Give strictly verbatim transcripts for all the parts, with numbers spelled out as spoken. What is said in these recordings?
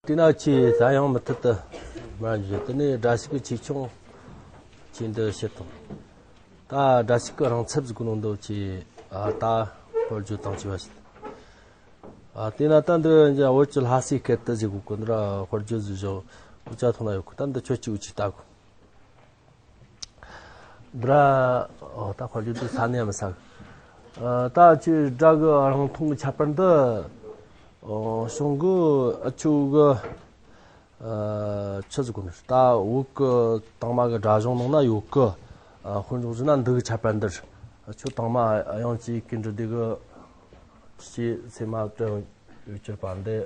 དེ་ན་ཆེས་ས་ཡང་མུ་མཐུད་དུ་མར་འཇུ། དེ་ནས་སྒྲ་ཞིག་གི་ཆེ་ཆུང་ཆེ་འདི་བཤད་དང་། ད་སྒྲ་ཞིག་གི་རང་ཚད་ཟིག་གི་ནང་དུ་ཆེ། ཨ། ད་དཔེར་བརྗོད་དང་བཅས་པ་བཤད། ཨ། དེ་ན་ད་འདི་བོད་ཀྱི་ལྷ་སའི་སྐད་དུ་ཟེར་གོ་གི་འདི་ར་དཔེར་བརྗོད་ཟིག་བཞག། འུ་ཅག་ཐོག་ན་ཡོད་གི། ད་འདི་ཁྱོད་ཀྱིས་འུ་ཅག་ལྟ་གོ། འདི་ར། ཨོ། ད་དཔེར་བརྗོད་འདི་ས་ནས་མི་ས་གི། ཨ། ད་ཆེ་སྒྲ་གི་རང་མཐོང་གི་ཁྱད་པར་འདི། ཨོ། གཞུང་གི་ཨ་ཆོ་གི། ཨ། ཆི་ཟིག་གོ་ནི། ད་བོད་གི་དང་མ་གི་སྒྲ་གཞུང་ནང་ན་ཡོད་གི། ཨ། དཔེར་འཇོག་བྱས་ན་འདི་གི་ཁྱད་པར་འདི་རེད། ཁྱོད་དང་མ་དབྱངས་ཅན་གྱི་འབྲི་དུས་གི་ཞེས་སེམས་མ་དྲན་ཡོད་གྱུར་པ་འདི་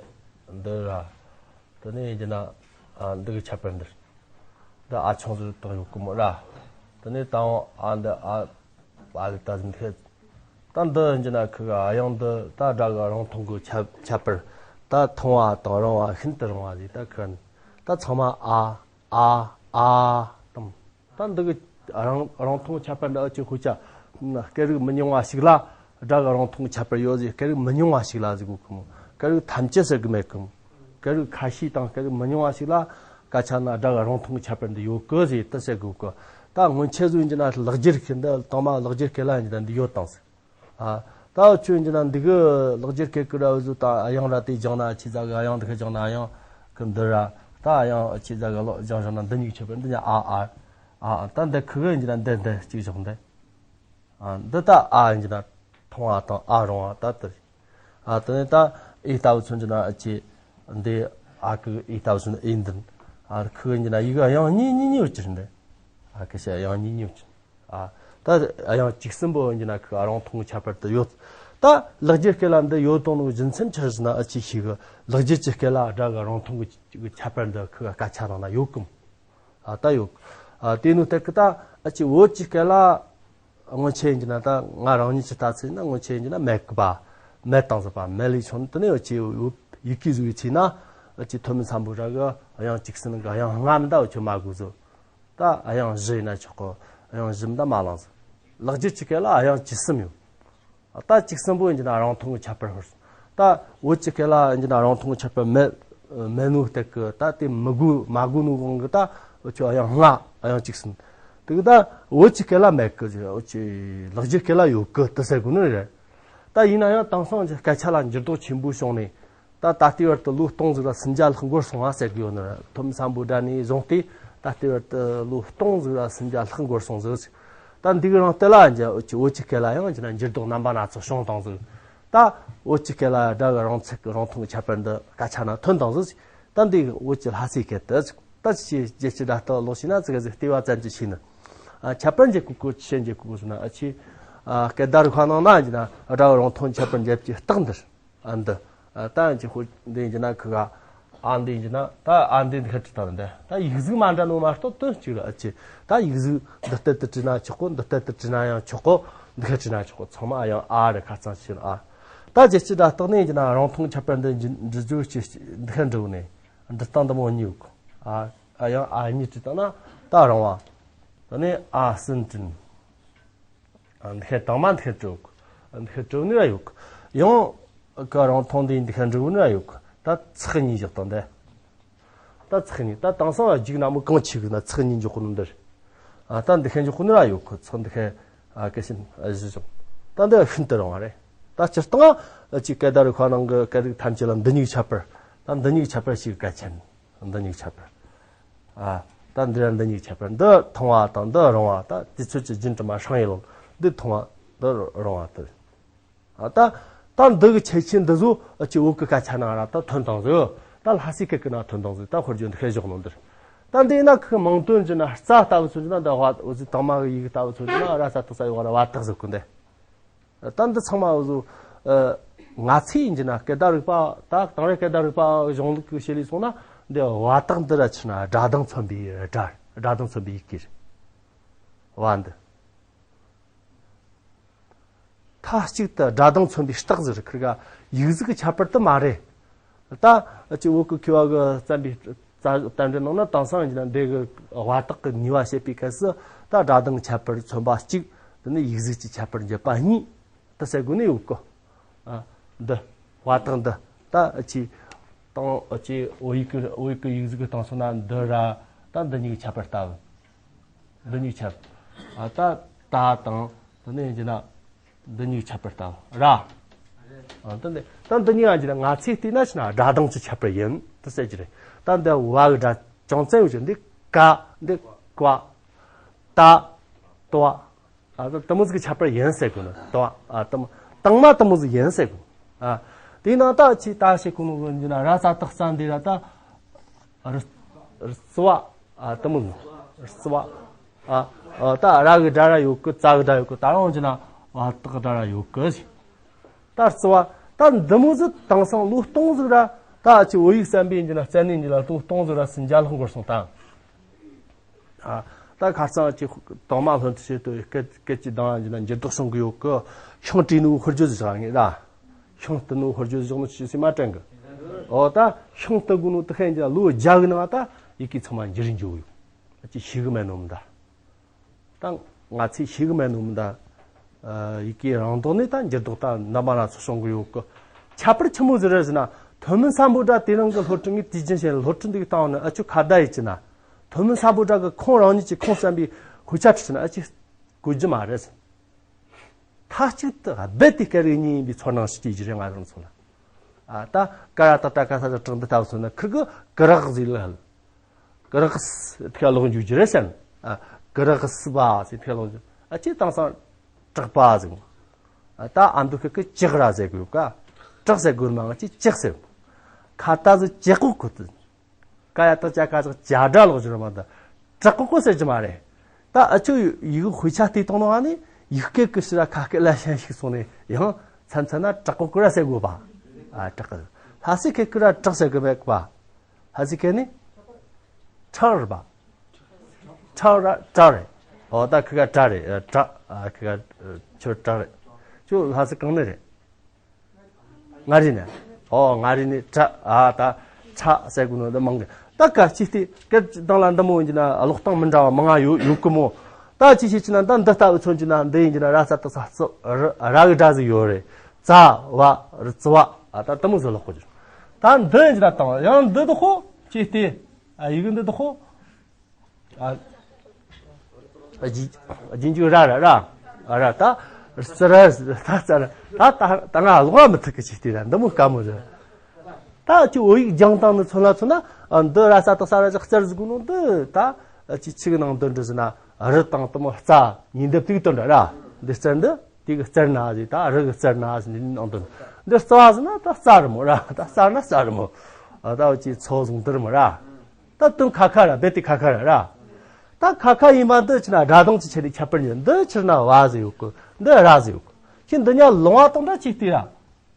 འདི་ར། དེ་ནས་ཡིན་གྱི་ན། ཨ། འདི་གི་ཁྱད་པར་འདི་རེད། འདི་ཨ་ཆུང་ཟིག་བཏང་ཡོད་གི་མོ་ར། དེ་ནས་ད་འོང་ཨ་འདི་ཨ། ཨ་གི་ད་འདི་ད་འདི་ཡིན་གྱི་ན་ཁི་གི་དབྱངས་འདི་ད་སྒྲ་གི་རང་མཐོང་གི་ཁྱད་ཁྱད་པར། ད་མཐོང་བ་དང་རིང་བ་ཤིན་ཏུ་རིང་བ་ཟིག། ད་ཁི་ད་ཚང་མ་ཨ་ཨ་ཨ་དང་། ད་འདི་གི་རང་རང་མཐོང་ཁྱད་པར་འདི་ཨ་ཆེ་ཁུ་ཆ། སྐད་རིགས་མི་ཉུང་བ་ཞིག་ལ་སྒྲ་གི་རང་མཐོང་ཁྱད་པར་ཡོད་ཟེར། སྐད་རིགས་མི་ཉུང་བ་ཞིག་ལ་ཟེར་གོ་གི་མོ། སྐད་རིགས་ཐམས་ཅད་ཟེར་གི་མེད་གི་མོ། སྐད་རིགས་ཁ་ཤས་དང་སྐད་རིགས་མི་ཉུང་བ་ཞིག་ལ་སྐད་ཆ་ན་སྒྲ་གི་རང་མཐོང་ཁྱད་པར་འདི་ཡོད་གི་ཟེར་དེ་ཟེར་གོ་གི། ད་སྔོན་ཆད་ཟིག་ཡིན་གྱི་ན་ལེགས་སྦྱར་སྐད་འདི་དང་མ་ལེགས་སྦྱར་སྐད་ལ་ཡིན་གྱི་ན་འདི་ཡོད་དང་ཟེར། ཨ། ད་ཆོས་ཡིན་གྱི་ན་འདི་གི་ལེགས་སྦྱར་སྐད་ཀྱི་ར་བཟོ་ད་དབྱངས་ར་དེ་སྦྱང་ན་ཆི་ཟ་གི། དབྱངས་འདི་ག་སྦྱང་ན་དབྱངས་གི་འདི་ར། ད་དབྱངས་ཆི་ཟ་གི་ལོ་སྦྱང་བཞག་ན་འདི་གཉིས་ཁྱད་པར་འདི་ཉ་ཨ་ཨ། ཨ། ཨ། ད་འདི་ཁི་གི་ཡིན་གྱི་ན་འདི་འདི་གཅིག་བཞག་འདི། ཨ། འདི་ད་ཨ་ཡིན་གྱི་ན་མཐོང་བ་དང་ཨ་རིང་བ་ད་དེ་རེད། ཨ། དེ་ནས་ད་ཨེ་ལྟ་བུ་མཚོན་གྱི་ན་ཨ་ཆེ་འདི་ཨ་ཁི་གི་ཨེ་ལྟ་བུ་མཚོན་ན་ཨེ་འདི། ཨ། ཁི་གི་ཡིན་གྱི་ན་ཡི་གི་དབྱངས་གཉིས་གཉིས་གཉིས་ཡོད་ཀྱི་རེད་འདི། ཨ། ཁི་ཤ་དབྱངས་གཉིས་གཉིས་ཡོད་ཀྱི། ཨ། ད་དབྱངས་གཅིག་གསུམ་པོ་ཡིན་གྱི་ན་ཁི་གི་རང་མཐོང་གི་ཁྱད་པར་དུ་ཡོད། ད་ལེགས་སྦྱར་སྐད་ལ་འདི་ཡོད་དང་ནོ་རྒྱུ་མཚན་ཆི་རེད་ཟེར་ན་ཨ་ཆེ་ཤེས་གི། ལེགས་སྦྱར་གྱི་སྐད་ལ་སྒྲ་གི་རང་མཐོང་གི་ཁྱད་པར་འདི་ཁི་གི་སྐད་ཆ་ནང་ན་ཡོད་གི་མོ། ཨ། ད་ཡོད། ཨ། དེ་ནོ་དེ་གི་ད་ཨ་ཆེ་བོད་ཀྱི་སྐད་ལ་སྔོན་ཆད་ཡིན་གྱི་ན། ད་ང་རང་ཉིད་ཀྱི་ལྟ་ཚུལ་ཡིན་ན་སྔོན་ཆད་ཡིན་གྱི་ན་མེད་གི་པ། མེད་དང་ཟེར་བ་མེད་ལས་བྱུང་། དེ་ནས་ཨ་ཆེ་ཡི་གེ་བཟོ་བའི་ཚེ་ན་ཨ་ཆེ་ཐོན་མི་འཚམ་པོ་ར་གི་དབྱངས་གཅིག་ཟིན་གི་དབྱངས་ལྔ་མི་འདའ་བ་ཆོ་མ་དགོས་ཟོ། ད་དབྱངས་བཞི་ཡིན་ན་ཆོག་གི། དབྱངས་བཞི་མི་འདའ་མ་ལངས་ཟེར། ལེགས་སྦྱར་གྱི་སྐད་ལ་དབྱངས་བཅུ་གསུམ་ཡོད། ད་གཅིག་གསུམ་པོ་ཡིན་གྱི་ན་རང་མཐོང་གི་ཁྱད་པར་ཧུར། ད་བོད་ཀྱི་སྐད་ལ་ཡིན་གྱི་ན་རང་མཐོང་གི་ཁྱད་པར་མེད། མེད་ནོ་སྟེགས་གི་ད་དེ་མི་དགོས་མ་དགོས་ནོ་དབང་གི་ད་འུ་ཆོ་དབྱངས་ལྔ་དབྱངས་གཅིག་གསུམ། དེ་གི་ད་བོད་ཀྱི་སྐད་ལ་མེད་གི། འུ་ཆོ་ལེགས་སྦྱར་སྐད་ལ་ཡོད་གི་དེ་ཟེར་དགོས་ནི་རེད། ད་ཡིན་ན་ཡང་དེང་སང་གི་སྐད་ཆ་ལ་འགྱུར་ལྡོག་ཆེན་པོ་བྱུང་ནས། ད་ད་ལྟའི་བར་དུ་ལོ་སྟོང་ཟིག་ར་སུམ་བརྒྱ་ལྷག་འགོར་སོང་བ་ཟེར་གི་ཡོད་ནི་རེད། ཐོན་མི་འཚམ་པོ་དྲ་ནས་བཟུང་སྟེ་ད་ལྟའི་བར་དུ་ལོ་སྟོང་ཟིག་ར་སུམ་བརྒྱ་ལྷག་འགོར་སོང་ཟིག། ད་འདི་གི་རིང་དེ་ལ་ཡང་བོད་ཀྱི་སྐད་ལ་ཡང་འགྱུར་ལྡོག་རྣམ་པ་སྣ་ཚོགས་བྱུང་བཏང་ཟིག། ད་བོད་ཀྱི་སྐད་ལ་སྒྲ་གི་རང་ཚད་ཀྱི་རང་མཐོང་གི་ཁྱད་པར་འདི་སྐད་ཆ་ན་ཐོན་བཏང་ཟིག། ད་འདི་བོད་ཀྱི་ལྷ་སའི་སྐད་དུ་ཟིག། ད་ཅི་རྒྱལ་སྤྱི་སྒྲ་རྟགས་ཀློག་ཤེས་ན་ཙི་གེ་ཟིག་ལྟེ་བ་ཙམ་གྱི་ཤེས་ནི། ཨ། ཁྱད་པར་འབྱེད་གོ་གི། ཆི་འབྱེད་གོ་གི་ཟེར་ན་ཨ་ཆེ། ཨ། སྐད་བརྡ་རིག་པ་ནང་ན་ཡིན་གྱི་ན་སྒྲ་གི་རང་མཐོང་ཁྱད་པར་འབྱེད་པའི་རྟགས་འདི། ཨ། འདི། ཨ། ད་ཡིན་གྱི་ཧོ་འདི་ཡིན་གྱི་ན་ཁི་ག་ཨ་འདི་ཡིན་གྱི་ན་ད་ཨ་འདི་འདི་ཁ་ཅིག་ད་འདི་ད་ཡིག་གཟུགས་མ་འདྲ་ནོ་མ་གཏོགས་དོན་གཅིག་རེད། ཨ་ཆེ། ད་ཡིག་གཟུགས་འདི་ལྟར་དུ་བྲིས་ན་ཆོག་གོ། འདི་ལྟར་དུ་བྲིས་ན་ཡང་ཆོག་གོ། འདི་ཁ་བྲིས་ན་ཆོག་གོ། ཚང་མ་ཨ་ཡང་ཨ་རེད། ཁ་ཚང་ཕྱིར་ཨ། ད་རྒྱལ་སྤྱི་སྒྲ་རྟགས་ནི་ཡིན་གྱི་ན་རང་མཐོང་ཁྱད་པར་འདི་འབྲི་རྒྱུ་ཅི་འདི་ཁ་འབྲི་བོ་ནས། འབྲི་སྟངས་འདི་མོ་གཉིས་ཡོད་གི། ཨ། ཨ་ཡང་ཨ་གཉིས་བྲིས་བཏང་ན་ད་རིང་བ། ད་ནི་ཨ་གསུམ་བྲིས། ཨ། འདི་ཁ་དང་མ་འདི་ཁ་བྲིས་ཡོད་གི། འདི་ཁ་བྲིས་ནི་ར་ཡོད་གི། ཡང་གི་རང་མཐོང་འདི་འདི་ཁ་འབྲི་བོ་ནི་ར་ཡོད་གི། ད་ཚེག་གཉིས་བཞག་བཏང་སྟེ། ད་ཚེག་གཉིས། ད་དེང་སང་རྒྱུགས་ན་མོ་གང་ཆེ་གི་ན་ཚེག་གཉིས་འཇོག་གི་ནོ་འདི་རེད། ཨ། ད་འདི་ཁ་འཇོག་གི་ནི་ར་ཡོད་གི། ཚེག་འདི་ཁ། ཨ། གལ་སྲིད་ཨ་བཞི་བཞག། ད་འདི་ཤིན་ཏུ་རིང་བ་རེད། ད་སྤྱིར་བཏང་ཨ་ཅིག་སྐད་བརྡ་རིག་པ་ནང་གི་སྐད་རིགས་ཐམས་ཅད་ལ་འདི་གཉིས་ཁྱད་པར། ད་འདི་གཉིས་ཁྱད་པར་ཞིག་གལ་ཆེན། འདི་གཉིས་ཁྱད་པར། ཨ། ད་འདི་ར་འདི་གཉིས་ཁྱད་པར། འདི་ཐུང་བ་དང་འདི་རིང་བ། ད་དུས་ཚོད་ཀྱི་རྒྱུན་དུ་མ་ཧྲང་ཡེ་ལོ། འདི་ཐུང་བ་འདི་རིང་བ་དེ། ཨ། ད་ད་འདི་གི་ཁྱད་ཆོས་འདི་ཚོ་ཨ་ཅིག་བོད་གི་སྐད་ཆ་ནང་ར་ད་ཐོན་བཏང་ཟིག། ད་ལྷ་སའི་སྐད་གི་ནང་ཐོན་བཏང་ཟིག། ད་དཔེར་བརྗོད་འདི་ཁ་བཞག་ནོ་འདིར། ད་འདི་ན་ཁི་མིང་དོན་གྱི་ན་རྩ་ལྟ་བུ་ཚོ་གྱི་ན་འདི་བ་འོ་ཟི་དང་མ་གི་ཡི་གེ་ལྟ་བུ་ཚོ་གྱི་ན་ར་ས་ཏག་ས་ཡོད་ར་བ་ཏག་ཟིག་གི་འདི། ད་འདི་ཚང་མ་འོ་ཟོ། ཨ། ང་ཚོས་ཡིན་གྱི་ན་སྐད་བརྡ་རིག་པ། ད་དེང་རབས་སྐད་བརྡ་རིག་པ་གཞུང་ལུགས་ཀྱི་བཤད་ལས་སོང་ན་འདི་བ་ཏག་འདི་ར་ཆི་ན་སྒྲ་གདངས་མཚོན་པའི་སྒྲ། སྒྲ་གདངས་མཚོན་པའི་ཡི་གེ་རེད། བ་འདི། མཐའ་གཅིག་ཏུ་སྒྲ་གདངས་མཚོན་པའི་རྟགས་ཟེར། ཁིར་ག་ཡིག་གཟུགས་ཀྱི་ཁྱད་པར་དུ་མ་རེད། ད་ཅི་བོད་ཀྱི་མཁས་པ་གི་བརྩམས་པའི་རྩ་བསྟན་འགྲོའི་ནང་ན་དེང་སང་ཡིན་ན་འདི་གི་བ་ཏག་གི་ནུས་པ་བཤད་པའི་སྐབས་སུ་ད་སྒྲ་གདངས་ཁྱད་པར་མཚོན་པ་གཅིག། དེ་ནས་ཡིག་གཟུགས་ཀྱི་ཁྱད་པར་འབྱེད་པ་གཉིས། དེ་ཟེར་དགོས་ནི་ཡོད་གི། ཨ། འདི་བ་ཏག་འདི་ད་ཅི། དང་ཨ་ཅེ་འོ་ཡིག་གི་འོ་ཡིག་གི་ཡིག་གཟུགས་གི་སྟེང་སོང་ན་འདི་ར་ད་འདི་གཉིས་ཀྱི་ཁྱད་པར་ལྟ་བུ། འདི་གཉིས་ཁྱད་པར། ཨ་ད་ད་དང་དེ་ནས་ཡིན་གྱི་ན་འདི་གཉིས་ཀྱི་ཁྱད་པར་ལྟ་བུ་ར། ཨ་ད་འདི་ད་འདི་གཉིས་ཡང་གྱི་ན་ང་ཚོས་བལྟས་ན་ཆི་ན་སྒྲ་གདངས་ཀྱི་ཁྱད་པར་ཡིན་དུ་ཟེར་གྱི་རེད། ད་འདི་བ་གི་སྒྲ་ཅུང་ཙམ་ཡོད་ཀྱི་འདི་ཀ་འདི་ཀ་ད་ཏོ། ཨ་ད་དེ་མོ་ཟིག་གི་ཁྱད་པར་ཡིན་ཟེར་གོ་ནོ་དང་། ཨ་དེ་མོ་དང་མ་དེ་མོ་ཟིག་ཡིན་ཟེར་གོ། ཨ་དེའི་ནང་ད་ཅི་ད་ཞེས་གོ་ནོ་གི་འདི་ན་ར་ས་ཏག་ས་འདི་ར་ད་ར་རྩ་བ། ཨ་དེ་མོ་ཟིག་རྩ་བ། ཨ་ཨ་ད་ར་གི་སྒྲ་ར་ཡོད་གི། ཙ་གི་སྒྲ་ཡོད་གི། ད་རང་གི་ན་བ་ཏག་སྒྲ་ར་ཡོད་གི་ཟེར། ད་རྩ་བ། ད་འདི་མོ་ཟིག་དེང་སང་ལོ་སྟོང་ཟིག་ར་ད་ཅི་བོད་ཡིག་གསན་པའི་འདི་ན་བཙལ་ནས་འདི་ལ་ལོ་སྟོང་ཟིག་ར་སུ་འཇའ་ལྷག་འགོར་སོང་ད། ཨ་ད་ཁ་སང་ཅིག་དང་མ་ལྷོན་དུ་བྱེད་དུ་སྐད་སྐད་ཅིག་དང་ཡིན་ན་འགྱུར་ལྡོག་བྱུང་གི་ཡོད་གི། ཤིང་བྲིས་ནུ་ཧུར་བརྗོད་བཞག་ངེས་ར། ཤིང་བྲིས་ནུ་ཧུར་བརྗོད་བཞག་ནུ་ཅི་སེ་མ་དྲན་གི། ཨོ་ད་ཤིང་བྲིས་གོ་ནུ་དུ་ཁན་ཅིག་ལོ་བརྒྱ་གི་ནང་ད་ཡི་གེ་ཚང་མ་འགྱུར་འགྱོ་ཡོད། ཅི་ཤེས་གི་མེད་ནོ་མི་ད། ད་ང་ཚོས་ཤེས་གི་མེད་ནོ་མི་ད། ཡི་གེ་རང་ལྡོག་ནས་ད་འགྱུར་ལྡོག་ད་འདྲ་མ་སྣ་ཚོགས་བྱུང་གི་ཡོད་གི། ཁྱད་པར་ཆི་མོ་ཟིག་རེད་ཟེར་ན། ཐོན་མི་སམ་བྷོ་ཊ་དེ་རིང་གི་སློབ་ཕྲུག་ངས་དུས་རྒྱུན་བཤད་སློབ་ཕྲུག་འདི་གི་སྟེང་ནས་ཨ་ཆུ་ཁ་བརྡ་ཡིན་ཅི་ན། ཐོན་མི་སམ་བྷོ་ཊ་གི་ཁོང་རང་ཉིད་ཀྱི་ཁོང་བསམ་པའི་དཔེ་ཆ་ཁྲིད་ཅི་ན་ཨ་ཆུ་གོ་རྒྱུ་མ་རེད་ཟེར། མཐའ་གཅིག་ཏུ་རྦད་དེ་སྐད་རིགས་གཉིས་ཡིན་པའི་ཚོར་སྣང་ཞིག་སྐྱེ་རྒྱུ་རེད་ང་རང་ཚོ་ལ། ཨ་ད་ཀ་ར་ཏ་ཏ་ཀ་ས་ཏ་དྲག་འདི་ལྟ་བུ་སོང་ན་ཁིར་གི་ཀི་རག་ཟིག་ལ་ཧལ། ཀི་རག་སི་ཐིག་ལོག་འཇུག་རྒྱུ་རེད་ཟེར། ཨ་ཀི་རག་སི་བ་ཟེར་ཐིག་ལོག་འཇུག་ཨ་ཅེ་དེང་སང་དྲག་པ་ཟེར། ཨ་ད་ཨ་མདོ་ཁུལ་གི་ལྕགས་ར་ཟེར་དགོས་ཀ། དྲག་ཟེར་དགོས་མ་ང་ཅེ་ལྕགས་ཟེར། ཁ་ཏ་ཟིག་ལྕགས་ཀོ་ཁུ་ཏི། ཀ་ཡ་ཏ་ཅ་ཀ་ཅག་ཅ་སྒྲ་ལོག་འཇུག་ར་མ་ད། དྲག་ཀོ་ཀོ་ཟེར་གྱི་མ་རེད། ད་ཨ་ཆུ་ཡིག་དཔེ་ཆ་བལྟས་བཏང་ནོ་ཨ་ནི་ཡིག་སྐད་ཀྱི་ཕྱིར་ར་ཁ་སྐད་ལ་ཞན་ཞིག་སོང་ནས་ཡང་མཚན་མཚན་ན་དྲག་ཀོ་ཀོ་ར་ཟེར་དགོས་པ། ཨ་དྲག་གི། ལྷ་སའི་སྐད་ཀྱི་ར་དྲག་ཟེར་གི་མེད་པ། ཧ་ཟི་ཁེ་ནི། ཁྲག་རེད་པ། ཁྲག་ར་བྲག་རེད། ཨོ་ད་ཁི་ག་བྲག་རེད་བྲག་ཨ་ཁི་ག་ཁྱོད་བྲག་རེད། ཁྱོད་ལྷ་སའི་གང་ནས་རེད། མངའ་རིས་ནས། ཨོ་མངའ་རིས་ནས་བྲག་ཨ་ད་ཚ་ཟེར་གོ་ནོ་འདི་མང་གི། ད་ཀ་ཅི་སྟེ་སྐད་དང་ལ་འདི་མོ་ཡིན་གྱི་ན་ཀློག་སྟངས་མི་འདྲ་བ་མང་ང་ཡོད་ཡོད་གི་མོ། ད་ཅི་ཤེས་ཀྱི་ན་ད་འདི་ལྟ་བུ་མཚོན་གྱི་ན་འདི་ཡིན་གྱི་ན་ར་ས་ཏག་ས་རྩི་ར་གི་སྒྲ་ཟིག་ཡོད་རེད། ཙ་བ་རི་ཙི་བ་ཨ་ད་དེ་མོ་ཟིག་ཀློག་གོ་གི། ད་འདི་ཡིན་ན་དང་ཡང་འདི་དུ་ཧོ་ཅི་སྟེ། ཨ་ཡི་གེ་འདི་དུ་ཧོ། ཨ་རྗེས་རྗེས་འཇུག་ར་ར་ར། ཨ་ར་ད། རྩི་ར་ད་རྩ་ར་ད་ད་ད་ང་ལོག་མི་ཐུབ་གི་ཅིག་སྟེ་ར་འདི་མོ་དཀའ་མོ་རེད། ད་ཅི་བོད་ཡིག་སྦྱང་སྟངས་ནི་མཚོན་ལ་མཚོན་ན་འདི་ར་ས་ཏག་ས་ར་ཅག་རྩར་ཟིག་གོ་ནོ་འདི་ད་ཅི་ཆི་གི་ནང་དོན་འདྲི་ཟེར་ན་རི་དང་དེ་མོ་རྩ་ཉིས་འདབས་དེ་གི་དོན་འདྲ་ར། འདི་རྩར་འདི། དེ་གི་རྩར་ན་ཟིག་ད་རི་གི་རྩར་ན་ཟིག་འདི་ནང་དོན། འདི་རྩ་བ་ཟེར་ན་ད་རྩ་རི་མོ་ར་ད་རྩ་ན་རྩ་རི་མོ། ཨ་ད་ཅི་ཚོ་བཟུང་དུ་རི་མོ་ར། ད་དོན་ཁ་ཁ་ར་རྦད་དེ་ཁ་ཁ་ར་ར། ད་ཁ་ཁ་ཡིན་པ་འདི་ཕྱིར་ན་སྒྲ་གདངས་ཀྱི་ཆེད་དུ་ཁྱད་པར་ཉིད་འདི་ཕྱིར་ན་བ་ཟིག་ཡོད་གི་འདི་ར་ཟིག་ཡོད་གི་ཁྱེད་འདི་གཉིས་ལོང་བ་དང་འདྲ་ཅིག་སྟེ་ར།